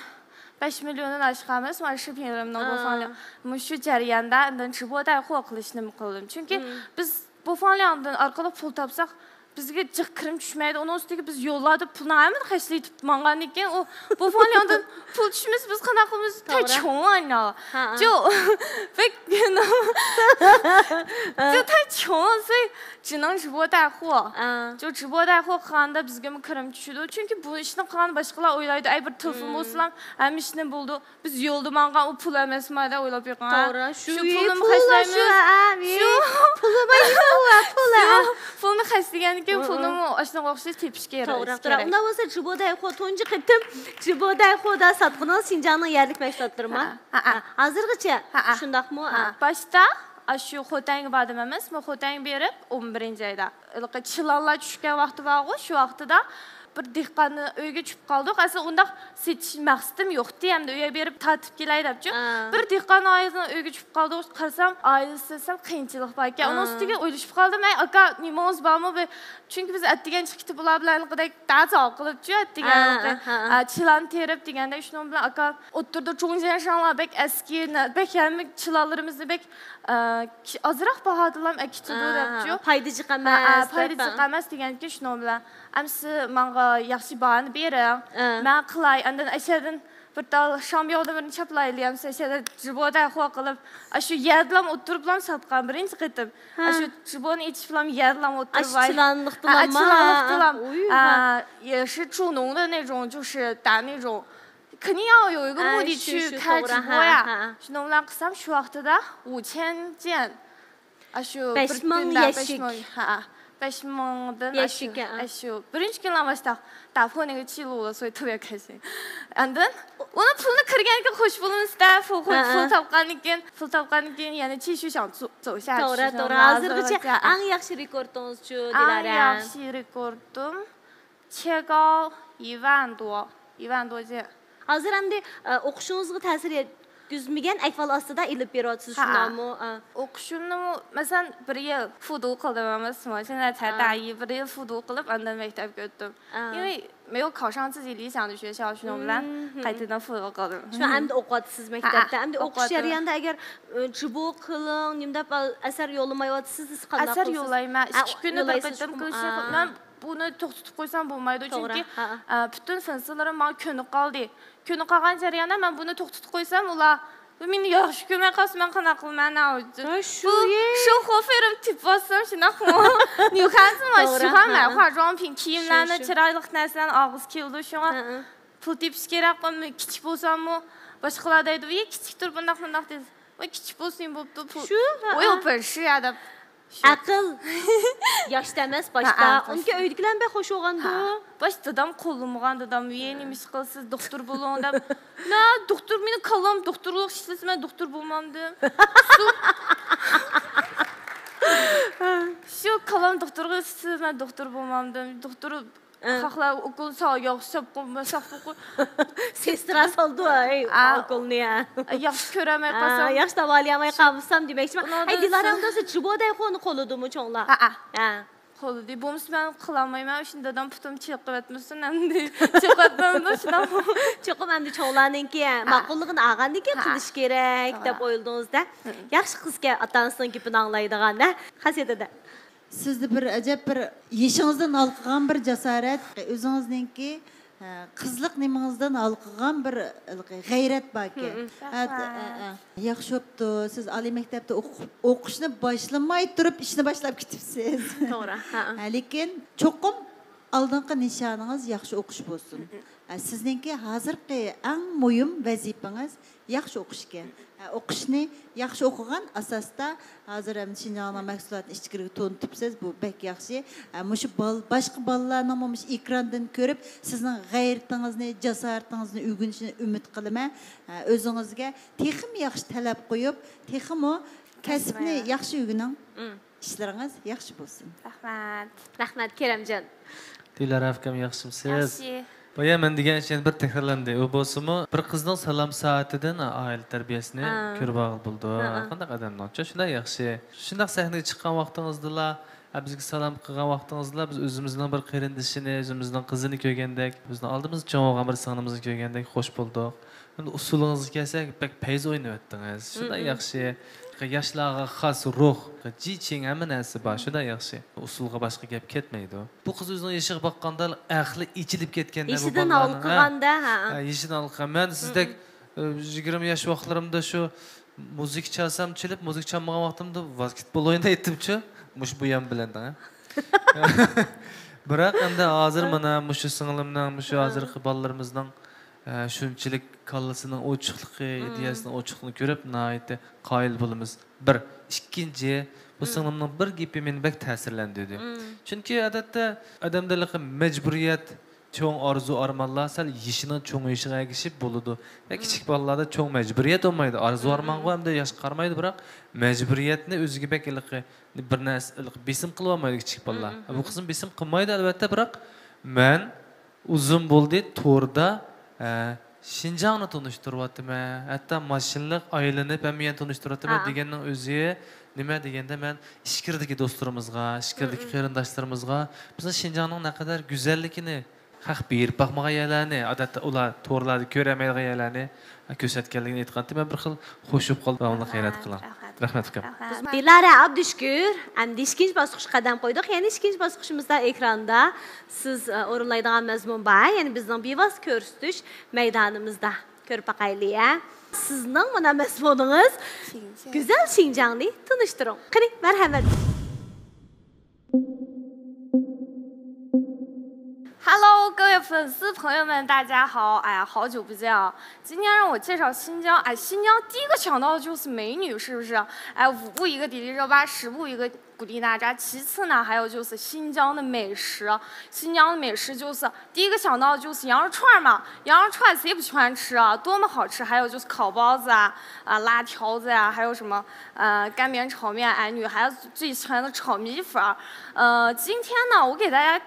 بەش مىليوندىن ئاشقانمىز، مانا شۇ فىلىمنىڭ بۇ فاڭلياڭ. مۇشۇ جەرياندا ئاندىن چىبۇ دەيخۇ قىلىشنى قىلدىم. چۈنكى بىز بۇ فاڭلياڭدىن ئارقىلىق پۇل تاپساق، بىزگە جىق كىرىم چۈشمەيدۇ. ئۇنىڭ ئۈستىگە بىز يوللاردا پۇلنىڭ ھەممىنى خەجلىتىپ ماڭغاندىن كېيىن، ئۇ بۇ فاڭلياڭدىن پۇل چۈشمىسە، بىز قانداق قىلىمىز؟ تەچوڭ ئانا. جو بەك، جو تەچوڭ سەي 只能直播带货。就直播带货 قىلغاندا بىزگىمۇ كىرىم چۈشىدۇ. چۈنكى بۇ ئىشنى قىلغان باشقىلار ئويلايدۇ، ئەي، بىر تېلېفون بولسىلا ھەممە ئىشنى بولىدۇ. بىز يولدا ماڭغان ئۇ پۇل ئەمەسما دەپ ئويلاپ بېقىڭ. توغرا، شۇ پۇلنىمۇ خەجلەيمىز. شۇ پۇلنى خەجلىگەندىن كېيىن پۇلنىمۇ ئاشۇنىڭغا ئوخشاش تېپىش كېرەك. توغرا، توغرا. ئۇنداق بولسا، جىبو دەيخو تۇنجى قېتىم، جىبو دەيخودا ساتقىنىڭىز شىنجاڭنىڭ يەرلىك مەھسۇلاتلىرىمۇ؟ ھە، ھە. ھازىرغىچە شۇنداقمۇ؟ ھە. باشتا ئاشۇ خوتەنگە باردىم ئەمەسمۇ، خوتەنگە بېرىپ، ئون بىرىنچى ئايدا ھېلىقى چىلانلار چۈشكەن ۋاقتى بارغۇ، شۇ ۋاقتىدا بىر دېھقاننىڭ ئۆيىگە چۈشۈپ قالدۇق. ئەسلى ئۇنداق سېتىش مەقسىتىم يوقتى، ئەمدى ئۆيگە بېرىپ تارتىپ كېلەي دەپچۇ. بىر دېھقان ئائىلىسىنىڭ ئۆيىگە چۈشۈپ قالدۇق، قارىسام، ئائىلىسىدە سەل قىيىنچىلىق باركەن. ئۇنىڭ ئۈستىگە ئويلىشىپ قالدىم، ئەي، ئاكا، نېمىڭىز بارمۇ؟ بىر، چۈنكى بىز ئەتىگەن چىقىپ كېتىپ، ئۇلار بىلەن ھېلىقىدەك دەرس قىلىپچۇ، ئەتىگەن ھېلىقى، ئە، چىلان تېرىپ دېگەندەك، شۇنىڭ بىلەن ئاكا ئوتتۇرىدا چوڭ جيەنشاڭلار بەك ئەسكى، بەك ھەممە چىلانلىرىمىزنى بەك، ئە، ئازراق باھادىنلا ئەكېتىدۇ دەپچۇ. پايدا جىق ئەمەس، پايدا جىق ئەمەس دېگەنكى، شۇنىڭ بىلەن ئەمسە ماڭا ياخشى باھانى بېرىڭ، مەن قىلاي، ئاندىن ئەشەدىن بىر تال شام ياغدىمىرنى چاپلايلى، ئەمسە ئەشەدە جىبو دەيخو قىلىپ، ئاشۇ يەردىلا ئولتۇرۇپلا ساتقان بىرىنچى قېتىم. ئاشۇ جىبونى ئېچىپ بىلەن يەردىلا ئولتۇرۇپ، ئاشۇ چىلانلىقتىلا، چىلانلىقتىلا. 也是助农的那种，就是打那种 肯定要有一个目的去开直播呀。شۇنىڭ بىلەن قىلسام، شۇ ۋاقتىدا 五千件. ئاشۇ بەش مىڭ يەشىك. ھە، بەش مىڭدىن ئاشۇ، ئاشۇ بىرىنچى كۈنلا باشلاپ، 打破那个记录了，所以特别开心. ئاندىن ئۇنى پۇلنى كىرگەنگە خوش بولىمىز-دە، پۇل، پۇل تاپقاندىن كېيىن، پۇل تاپقاندىن كېيىن يەنە 继续想走下去. توغرا، توغرا. ھازىرغىچە ئەڭ ياخشى رېكورتىڭىزچۇ، دىلارەم؟ ئەڭ ياخشى رېكورتۇم 切糕一万多، 一万多件. ھازىر ئەمدى، ئە، ئوقۇشىڭىزغا تەسىر يەتكۈزمىگەن ئەھۋال ئاستىدا ئېلىپ بېرىۋاتىسىز، شۇنداقمۇ؟ ئوقۇشۇمنىمۇ، مەسىلەن، بىر يىل فۇدۇ قىلدىم ئەمەسمۇ، 现在才大一، بىر يىل فۇدۇ قىلىپ، ئاندىن مەكتەپكە ئۆتتۈم. 因为没有考上自己理想的学校، شۇنىڭ بىلەن قايتىدىن فۇدۇ قىلدىم. شۇ ئەمدى ئوقۇۋاتىسىز مەكتەپتە. ئەمدى ئوقۇش جەريانىدا ئەگەر، ئە، جىبو قىلىڭ، نېمە دەپ، ئەسەر يوللىمايۋاتىسىز دېسە قانداق قىلىسىز؟ ئەسەر يوللايمەن. ئىككى كۈندە بىر قېتىم قىلىشنى، مەن بۇنى توختىتىپ قويسام بولمايدۇ، چۈنكى، ئە، پۈتۈن فېنسىلىرىم ماڭا كۆنۈپ قالدى. كۆنۈپ قالغان جەرياندا مەن بۇنى توختىتىپ قويسام، ئۇلار مېنى ياخشى كۆرمەي قالسا، مەن قانداق قىلىمەن؟ بۇ شۇ خوفېرىم تېپىۋاتسام شۇنداقمۇ؟ 女孩子嘛喜欢买化妆品، كىيىملەرنى، چىرايلىق نەرسىلەرنى ئالغۇسى كېلىدۇ، شۇڭا پۇل تېپىش كېرەك. كىچىك بولساممۇ، باشقىلار دەيدۇ، ئى، كىچىكتۇر، بۇنداق، بۇنداق دېسە، ۋاي، كىچىك بولسىمۇ بوپتۇ، پۇل، شۇ، ھە، ھە. ئەقىل. ياش ئەمەس باشتا. ئۇنىڭكى ئۆيدىكىلەر بەك خوش بولغاندۇ. باش دادام قوللىمىغان، دادام، ۋىي، نېمە ئىش قىلىسىز، دوختۇر بولۇڭ دەپ. نە، دوختۇر، مېنىڭ كاللام دوختۇرلۇق ئىشلىسە، مەن دوختۇر بولمامدىم. شۇ، شۇ كاللام دوختۇرغا ئىشلىسە، مەن دوختۇر بولمامدىم. دوختۇر خەقلەر ئوكۇل ساغ ياخشى ساپ قويما، ساق قوي. سېسترا سالدى، ئەي، ئوكۇلنى، ھە. ياخشى كۆرەلمەي قالسام. ياخشى داۋالىيالماي قالسام دېمەكچىمەن. ئەي، دىلارەڭ دېسە، جىبو دەيخونى قوللىدىمۇ چوڭلار؟ ھە، ھە. قوللىدى. بولمىسا مەن قىلالمايمەن، شۇنى دادام پۇتۇم چېقىۋەتمىسۇن ئەمدى. چېقىۋەتمەمدۇ شۇنداقمۇ؟ چوقۇم ئەمدى چوڭلارنىڭكى ماقۇللۇقىنى ئالغاندىن كېيىن قىلىش كېرەك دەپ ئويلىدىڭىز-دە. ياخشى قىزكەن، ئاتا-ئانىسىنىڭ گېپىنى ئاڭلايدىغان، ھە؟ خاسىيەت ھەدە. سىزدە بىر ئەجەب بىر يېشىڭىزدىن ھالقىغان بىر جاسارەت، ئۆزىڭىزنىڭكى، ئە، قىزلىق نېمىڭىزدىن ھالقىغان بىر، ھېلىقى، غەيرەت باركەن. ھە، ھە، ھە. ياخشى بوپتۇ، سىز ئالىي مەكتەپتە ئوقۇپ، ئوقۇشنى باشلىماي تۇرۇپ ئىشنى باشلاپ كېتىپسىز. توغرا، ھە. ھە، لېكىن چوقۇم ئالدىنقى نىشانىڭىز ياخشى ئوقۇش بولسۇن. ھە، سىزنىڭكى ھازىرقى ئەڭ مۇھىم ۋەزىپىڭىز ياخشى ئوقۇش ئىكەن. ھە، ئوقۇشنى ياخشى ئوقۇغان ئاساستا، ھازىر ھەم شىنجاڭنىڭ مەھسۇلاتىنى ئىچكىرىگە تونۇتۇپسىز، بۇ بەك ياخشى. ھە، مۇشۇ بال-، باشقا بالىلارنىڭمۇ مۇشۇ ئېكراندىن كۆرۈپ، سىزنىڭ غەيرىتىڭىزنى، جاسارىتىڭىزنى ئۆگىنىشىنى ئۈمىد قىلىمەن. ھە، ئۆزىڭىزگە تېخىمۇ ياخشى تەلەپ قويۇپ، تېخىمۇ كەسىپنى ياخشى ئۆگىنىڭ. ئىشلىرىڭىز ياخشى بولسۇن. رەھمەت. رەھمەت، كېرەمجان. دىلارا ئاكام، ياخشىمسىز؟ ياخشى. بايا مەن دېگەن ئىش يەنە بىر تەكرارلاندى. ئۇ بولسىمۇ، بىر قىزنىڭ سالام سائىتىدىن ئائىلە تەربىيەسىنى كۆرۈپ ئالغىلى بولىدۇ. قانداق ئادەمنىڭچۇ شۇنداق ياخشى. شۇنداق سەھنىگە چىققان ۋاقتىڭىزدىلا، ھە، بىزگە سالام قىلغان ۋاقتىڭىزدىلا، بىز ئۆزىمىزنىڭ بىر قېرىندىشىنى، ئۆزىمىزنىڭ قىزىنى كۆرگەندەك، بىزنىڭ ئالدىمىزدا چوڭ بولغان بىر سىڭلىمىزنى كۆرگەندەك خوش بولدۇق. ئەمدى ئۇسسۇلىڭىزغا كەلسەك، بەك پەيز ئوينىۋەتتىڭىز. شۇنداق ياخشى. ياشلارغا خاس روھ، جىچىڭ ھەممە نەرسە بار. شۇنداق ياخشى. ئۇسسۇلغا باشقا گەپ كەتمەيدۇ. بۇ قىز ئۆزىنىڭ يېشىغا باققاندا ئەقلى ئېچىلىپ كەتكەندە بۇ بالىلارنىڭ، ھە. ھە، يېشىدىن ھالقىغان. مەن سىزدەك، ئە، يىگىرمە ياش ۋاقىتلىرىمدا شۇ مۇزىكا چالسام چېلىپ، مۇزىكا چالمىغان ۋاقتىمدا ۋاسكېتبول ئوينايتتىمچۇ. مۇشۇ بۇيان بىلەن دەڭ، ھە؟ بىراق ئەمدى ھازىر مانا مۇشۇ سىڭلىمنىڭ، مۇشۇ ھازىرقى بالىلىرىمىزنىڭ، ئە، شۇنچىلىك كاللىسىنىڭ ئوچۇقلۇقى، ئىدىيەسىنىڭ ئوچۇقلۇقىنى كۆرۈپ ناھايىتى قايىل بولىمىز. بىر. ئىككىنچى، بۇ سىڭلىمنىڭ بىر گېپى مېنى بەك تەسىرلەندۈردى. چۈنكى ئادەتتە ئادەمدە مەجبۇرىيەت، چوڭ ئارزۇ ئارمانلار سەل يېشىنىڭ چوڭىيىشىغا ئەگىشىپ بولىدۇ. ۋە كىچىك بالىلاردا چوڭ مەجبۇرىيەت بولمايدۇ. ئارزۇ ئارمانغا ئەمدى ياش قارىمايدۇ، بىراق مەجبۇرىيەتنى ئۆزىگە بەك ھېلىقى بىر نەرسە، ھېلىقى بېسىم قىلىۋالمايدۇ كىچىك بالىلار. بۇ قىسىم بېسىم قىلمايدۇ، ئەلۋەتتە، بىراق مەن ئۇزۇن بولدى توردا، ئە، شىنجاڭنى تونۇشتۇرۇۋاتىمەن. ھەتتا ماشىنىلىق ئايلىنىپ ھەممە يەرنى تونۇشتۇرۇۋاتىمەن دېگەننىڭ ئۆزى نېمە دېگەندە، مەن ئىچكىرىدىكى دوستلىرىمىزغا، ئىچكىرىدىكى قېرىنداشلىرىمىزغا بىزنىڭ شىنجاڭنىڭ نەقەدەر گۈزەللىكىنى خەق بېرىپ باقمىغان يەرلەرنى، ئادەتتە ئۇلار تورلاردا كۆرەلمەيدىغان يەرلەرنى كۆرسەتكەنلىكىنى ئېيتقانتى، مەن بىر خىل خوش بولۇپ قالدىم. داۋاملىق ھەيران قىلىڭ. رەھمەت، ئۇكام. دىلارە ئابدۇشۈكۈر، ئەمدى ئىككىنچى باسقۇچقا قەدەم قويدۇق. يەنە ئىككىنچى باسقۇچىمىزدا ئېكراندا سىز، ئە، ئورۇنلايدىغان مەزمۇن بار. يەنە بىزنىڭ بىۋاسىتە كۆرسىتىش مەيدانىمىزدا. كۆرۈپ باقايلى، ھە؟ سىزنىڭ مانا مەزمۇنىڭىز گۈزەل شىنجاڭنى تونۇشتۇرۇڭ. قېنى، مەرھەمەت. Hello，各位粉丝朋友们，大家好！哎呀，好久不见啊！今天让我介绍新疆，哎，新疆第一个想到的就是美女，是不是？哎，五步一个迪丽热巴，十步一个古力娜扎。其次呢，还有就是新疆的美食。新疆的美食就是第一个想到的就是羊肉串儿嘛，羊肉串儿谁不喜欢吃啊？多么好吃！还有就是烤包子啊，啊，辣条子呀，还有什么呃干煸炒面，哎，女孩子最喜欢的炒米粉儿。呃，今天呢，我给大家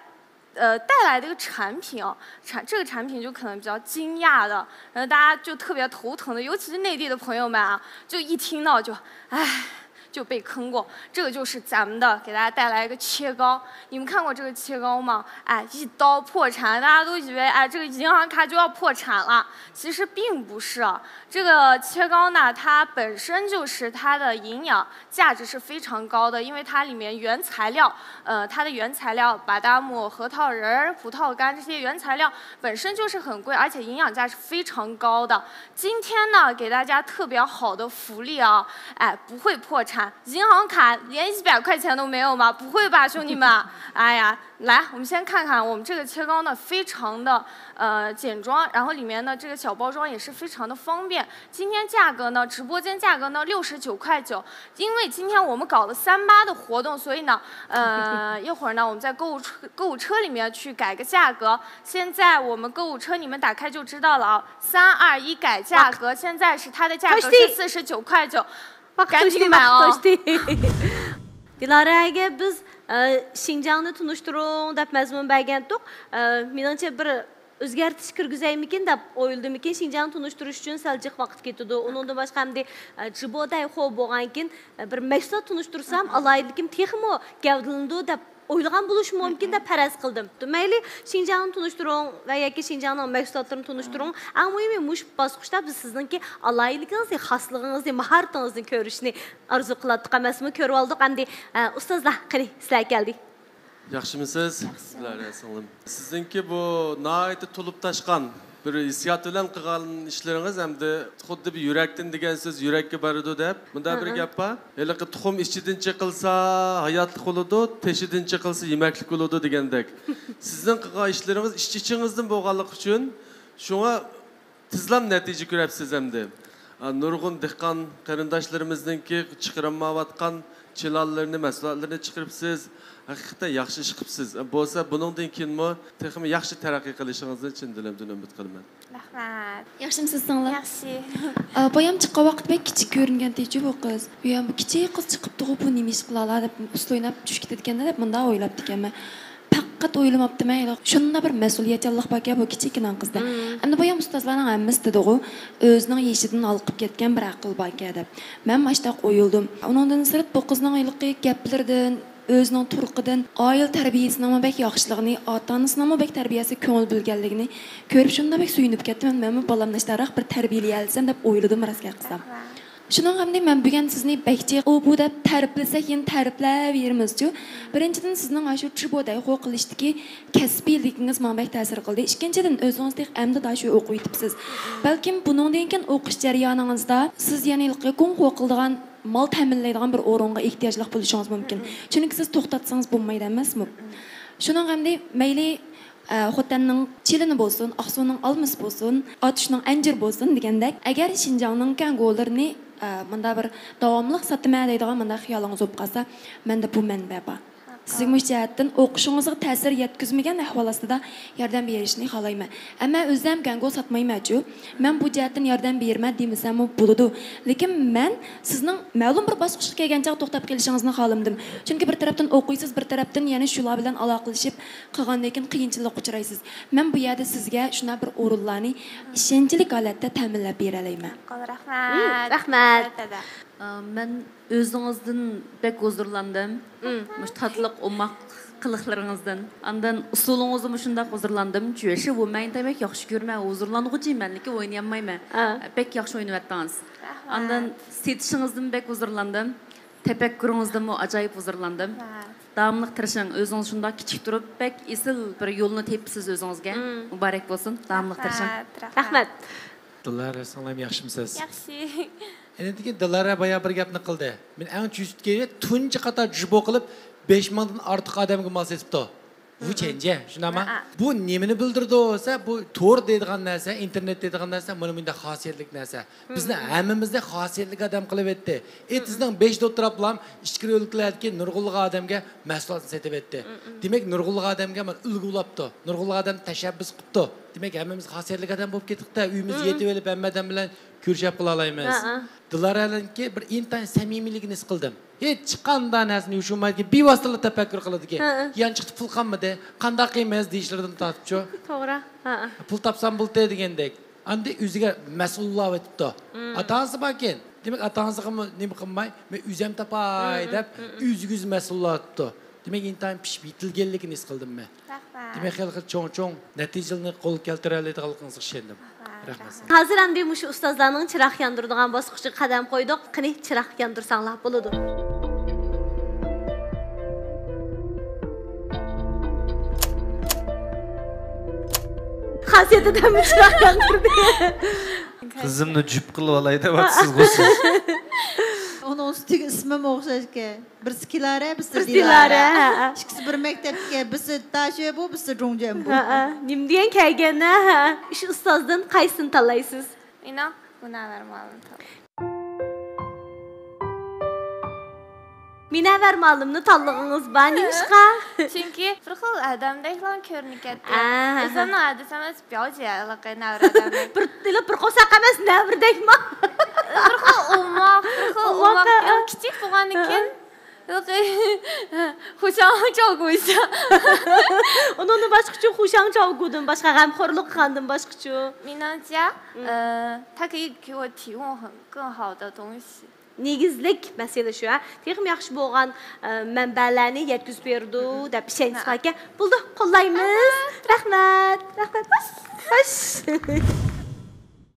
呃带来的一个产品啊，产这个产品就可能比较惊讶的，然后大家就特别头疼的，尤其是内地的朋友们啊，就一听到就唉，就被坑过。这个就是咱们的，给大家带来一个切糕。你们看过这个切糕吗？哎，一刀破产，大家都以为哎这个银行卡就要破产了，其实并不是啊。这个切糕呢，它本身就是它的营养价值是非常高的，因为它里面原材料，呃，它的原材料巴旦木、核桃仁儿、葡萄干这些原材料本身就是很贵，而且营养价值非常高的。今天呢，给大家特别好的福利啊，哎，不会破产，银行卡连一百块钱都没有吗？不会吧，兄弟们？哎呀，来，我们先看看我们这个切糕呢，非常的呃简装，然后里面呢这个小包装也是非常的方便。今天价格呢，直播间价格呢六十九块九，因为今天我们搞了三八的活动，所以呢，呃，一会儿呢我们在购物车购物车里面去改个价格。现在我们购物车你们打开就知道了啊，三二一改价格，现在是它的价格是四十九块九，赶紧买哦。دىلارەگە بىز، ئە، شىنجاڭنى تونۇشتۇرۇڭ دەپ مەزمۇن بەرگەنتۇق. ئە، مېنىڭچە بىر ئۆزگەرتىش كىرگۈزەيمىكىن دەپ ئويلىدىمىكىن، شىنجاڭنى تونۇشتۇرۇش ئۈچۈن سەل جىق ۋاقىت كېتىدۇ. ئۇنىڭدىن باشقا ئەمدى، ئە، جىبو دەيخو بولغانكىن، ئە، بىر مەھسۇلات تونۇشتۇرسام، ئالاھىدىلىكىم تېخىمۇ گەۋدىلىنىدۇ دەپ ئويلىغان بولۇشى مۇمكىن دەپ پەرەز قىلدىم. مەيلى، شىنجاڭنى تونۇشتۇرۇڭ ۋە ياكى شىنجاڭنىڭ مەھسۇلاتلىرىنى تونۇشتۇرۇڭ. ئەڭ مۇھىمى، مۇشۇ باسقۇچتا بىز سىزنىڭكى ئالاھىدىلىكىڭىزنى، خاسلىقىڭىزنى، ماھارىتىڭىزنى كۆرۈشنى ئارزۇ قىلاتتۇق ئەمەسمۇ؟ كۆرۈۋالدۇق ئەمدى. ئە، ئۇستازلار، قېنى، سىلەر كەلدى. ياخشىمۇسىز؟ ياخشى. سىلەر سىڭلىم. سىزنىڭكى بۇ ناھايىتى تولۇپ تاشقان بىر ھېسسىيات بىلەن قىلغان ئىشلىرىڭىز ئەمدى خۇددى بىر يۈرەكتىن دېگەن سۆز يۈرەككە بارىدۇ دەپ، مۇنداق بىر گەپ بار. ھېلىقى تۇخۇم ئىچىدىن چېقىلسا ھاياتلىق بولىدۇ، تېشىدىن چېقىلسا يېمەكلىك بولىدۇ دېگەندەك. سىزنىڭ قىلغان ئىشلىرىڭىز ئىچ ئىچىڭىزدىن بولغانلىقى ئۈچۈن، شۇڭا تېزلا نەتىجە كۆرەپسىز ئەمدى. ئا، نۇرغۇن دېھقان قېرىنداشلىرىمىزنىڭكى چىقىرالمايۋاتقان چىلانلىرىنى، مەھسۇلاتلىرىنى چىقىرىپسىز. ھەقىقەتەن ياخشى ئىش قىپسىز. بولسا بۇنىڭدىن كېيىنمۇ تېخىمۇ ياخشى تەرەققىي قىلىشىڭىزنى چىن دىلىمدىن ئۈمىد قىلىمەن. رەھمەت. ياخشىمۇسىز سىڭلىم؟ ياخشى. ئا، بايام چىققان ۋاقىت بەك كىچىك كۆرۈنگەنتىچۇ بۇ قىز. يا، بۇ كىچىك قىز چىقىپتىغۇ، بۇ نېمە ئىش قىلالا دەپ ئۇسسۇل ئويناپ چۈشۈپ كېتىدىكەن دەپ مۇنداق ئويلاپتىكەنمەن. پەقەت ئويلىماپتىمەن، ھېلى شۇنداق بىر مەسئۇلىيەتچانلىق باركەن بۇ كىچىككىنە قىزدا. ئەمدى بايام ئۇستازلارنىڭ ھەممىسى دېدىغۇ، ئۆزىنىڭ يېشىدىن ھالقىپ كەتكەن بىر ئەقىل باركەن دەپ. مەنمۇ ئاشتاق ئويلىدىم. ئۇنىڭدىن سىرت بۇ قىزنىڭ ھېلىقى گەپلىرىدىن، ئۆزىنىڭ تۇرقىدىن، ئائىلە تەربىيەسىنىڭمۇ بەك ياخشىلىقىنى، ئاتا-ئانىسىنىڭمۇ بەك تەربىيەسىگە كۆڭۈل بۆلگەنلىكىنى كۆرۈپ شۇنداق بەك سۆيۈنۈپ كەتتىم. مەنمۇ بالامنى ئاشتاقراق بىر تەربىيەلىيەلىسەم دەپ ئويلىدىم، راست گەپ قىلسام. شۇنىڭغا ئەمدى مەن بۈگۈن سىزنى بەك جىق ئۇ بۇ دەپ تەرىپلىسەك، يەنە تەرىپلەۋېرىمىزچۇ. بىرىنچىدىن، سىزنىڭ ئاشۇ چىبو دەيخو قىلىشتىكى كەسپىيلىكىڭىز ماڭا بەك تەسىر قىلدى. ئىككىنچىدىن، ئۆزىڭىز تېخى ئەمدىلا شۇ ئوقۇۋېتىپسىز. بەلكىم بۇنىڭدىن كېيىن ئوقۇش جەريانىڭىزدا سىز يەنە ھېلىقى كۇڭفۇ قىلىدىغان مال تەمىنلەيدىغان بىر ئورۇنغا ئېھتىياجلىق بولۇشىڭىز مۇمكىن. چۈنكى سىز توختاتسىڭىز بولمايدۇ ئەمەسمۇ؟ شۇنىڭغا ئەمدى مەيلى، ئە، خوتەننىڭ چىلىنى بولسۇن، ئاقسۇنىڭ ئالمىسى بولسۇن، ئاتۇشنىڭ ئەنجىرى بولسۇن دېگەندەك، ئەگەر شىنجاڭنىڭ كەڭگولىرىنى، ئە، مۇنداق بىر داۋاملىق ساتىمەن دەيدىغان مۇنداق خىيالىڭىز بولۇپ قالسا، مەندە بۇ مەنبە بار. سىزگە مۇشۇ جەھەتتىن ئوقۇشىڭىزغا تەسىر يەتكۈزمىگەن ئەھۋال ئاستىدا ياردەم بېرىشنى خالايمەن. ئەمما ئۆزۈم گەڭگو ساتمايمەنچۇ، مەن بۇ جەھەتتىن ياردەم بېرىمەن دېمىسەممۇ بولىدۇ. لېكىن مەن سىزنىڭ مەلۇم بىر باسقۇچقا كەلگەن چاغ توختاپ قېلىشىڭىزنى خالىمىدىم. چۈنكى بىر تەرەپتىن ئوقۇيسىز، بىر تەرەپتىن يەنە شۇلار بىلەن ئالاقىلىشىپ قالغاندىن كېيىن قىيىنچىلىققا ئۇچرايسىز. مەن بۇ يەردە سىزگە شۇنداق بىر ئورۇنلارنى ئىشەنچلىك ھالەتتە تەمىنلەپ بېرەلەيمەن. رەھمەت. رەھمەت. ئە، مەن ئۆزىڭىزدىن بەك ھۇزۇرلاندىم. مم. مۇشۇ تاتلىق، ئوماق قىلىقلىرىڭىزدىن. ئاندىن ئۇسسۇلىڭىزدىنمۇ شۇنداق ھۇزۇرلاندىم. چۈشى بۇ مەن دېمەك ياخشى كۆرمەن، ھۇزۇرلانغۇچى مەن، لېكىن ئوينىيالمايمەن. ئا. بەك ياخشى ئوينىۋەتتىڭىز. رەھمەت. ئاندىن سېتىشىڭىزدىن بەك ھۇزۇرلاندىم. تەپەككۇرىڭىزدىنمۇ ئاجايىپ ھۇزۇرلاندىم. رەھمەت. داۋاملىق تىرىشىڭ. ئۆزىڭىز شۇنداق كىچىك تۇرۇپ، بەك ئېسىل بىر يولنى تېپىپسىز ئۆزىڭىزگە. مم. مۇبارەك بولسۇن. داۋاملىق تىرىشىڭ. رەھمەت. رەھمەت. دىلارە، سىڭلىم، ياخشىمۇسىز؟ ياخشى. ئەنە دېگەن دىلارە بايا بىر گەپنى قىلدى. مەن ئەڭ چۈشتىكى تۇنجى قاتار جۇبو قىلىپ، بەش مىڭدىن ئارتۇق ئادەمگە مال سېتىپتۇ. بۇ چەنجە، شۇنداقما؟ ھە. بۇ نېمىنى بىلدۈرىدۇ دېسە، بۇ تور دەيدىغان نەرسە، ئىنتېرنېت دەيدىغان نەرسە مانا مۇنداق خاسىيەتلىك نەرسە. بىزنى ھەممىمىزنى خاسىيەتلىك ئادەم قىلىۋەتتى. ئېتىزنىڭ بېشىدا ئولتۇراپلام ئىچكىرى ئۆلكىلەردىكى نۇرغۇنلىغان ئادەمگە مەھسۇلاتنى سېتىۋەتتى. دېمەك، نۇرغۇنلىغان ئادەمگە مانا ئۈلگە بولاپتۇ. نۇرغۇنلىغان ئادەم تەشەببۇس قىپتۇ. دېمەك، ھەممىمىز خاسىيەتلىك ئادەم بولۇپ كېتىپتۇ. ئۆيىمىزگە يېتىۋېلىپ ھەممە ئادەم بىلەن كۆرۈشۈپ قالالايمىز. ھە، ھە. دىلارەنىڭكى بىر ئىنتايىن سەمىمىيلىكىنى ھېس قىلدىم. ھېچقانداق نەرسىنى يوشۇرمايدىكەن، بىۋاسىتىلا تەپەككۇر قىلىدىكەن. ھە، ھە. يانچۇقتا پۇل قالمىدى، قانداق قىلىمىز دېيىشلىرىدىن تارتىپچۇ. توغرا. ھە، ھە. پۇل تاپسام بولدى دېگەندەك. ئاندىن ئۆزىگە مەسئۇللاۋېتىپتۇ. ئاتا ئانىسى باركەن، دېمەك، ئاتا ئانىسىغىمۇ نېمە قىلماي، مەن ئۆزۈم تاپاي دەپ، ئۆزىگە ئۆزى مەسئۇللاۋېتىپتۇ. دېمەك، ئىنتايىن پىشىپ يېتىلگەنلىكىنى ھېس قىلدىم مەن. رەھمەت. دېمەك، خېلى خېلى چوڭ چوڭ نەتىجىلەرنى قولغا كەلتۈرەلەيدىغانلىقىڭىزغا ئىشەندىم. رەھمەت. ھازىر ئەمدى مۇشۇ ئۇستازلارنىڭ چىراغ ياندۇرىدىغان باسقۇچىغا قەدەم قويدۇق. قېنى، چىراغ ياندۇرساڭلار بولىدۇ. خاسىيىتىدىنمۇ چىراغ ياندۇردى. قىزىمنى جۈپ قىلىپ ئالاي دەۋاتىسىزغۇ سىز. ئۇنىڭ ئۈستىگە ئىسمىمۇ ئوخشاشكەن. بىرسى كىلارە، بىرسى، بىرسى دىلارە. دىلارە، ھە. ئىككىسى بىر مەكتەپتىكى، بىرسى تاشۆبۇ، بىرسى جۇڭجۆنبۇ. ھە، ھە. نېمە دېگەن كەلگەن، ھە؟ ئۈچ ئۇستازدىن قايسىسىنى تاللايسىز؟ مېنىڭ مۇنەۋۋەر مۇئەللىمنى تاللايمەن. مۇنەۋۋەر مۇئەللىمنى تاللىغىنىڭىز بار، نېمىشقا؟ چۈنكى بىر خىل ئادەمدەكلا كۆرۈنۈپ كەتتى. ئەھە. ئۆزۈمنىڭ ھەدىسى ئەمەس، بىياۋجيەلىقى نەۋرە ئادەمدەك. بىر، بىر قورساق ئەمەس، نەۋرىدەكما؟ بىر خىل ئوماق، بىر خىل ئوماق. ئوماق. ئەڭ كىچىك بولغاندىن كېيىن، ھېلىقى، خۇشاڭ چاۋگۇ ئىسا. ئۇنىڭدىن باشقىچۇ، خۇشاڭ چاۋگۇدىن باشقا، غەمخورلۇق خاندىن باشقىچۇ. مېنىڭچە، ئە، 他可以给我提供很更好的东西. نېگىزلىك مەسىلە شۇ، ھە. تېخىمۇ ياخشى بولغان، ئە، مەنبەلەرنى يەتكۈزۈپ بېرىدۇ دەپ ئىشەنچ باركەن. بولدى، قوللايمىز. رەھمەت، رەھمەت. خوش.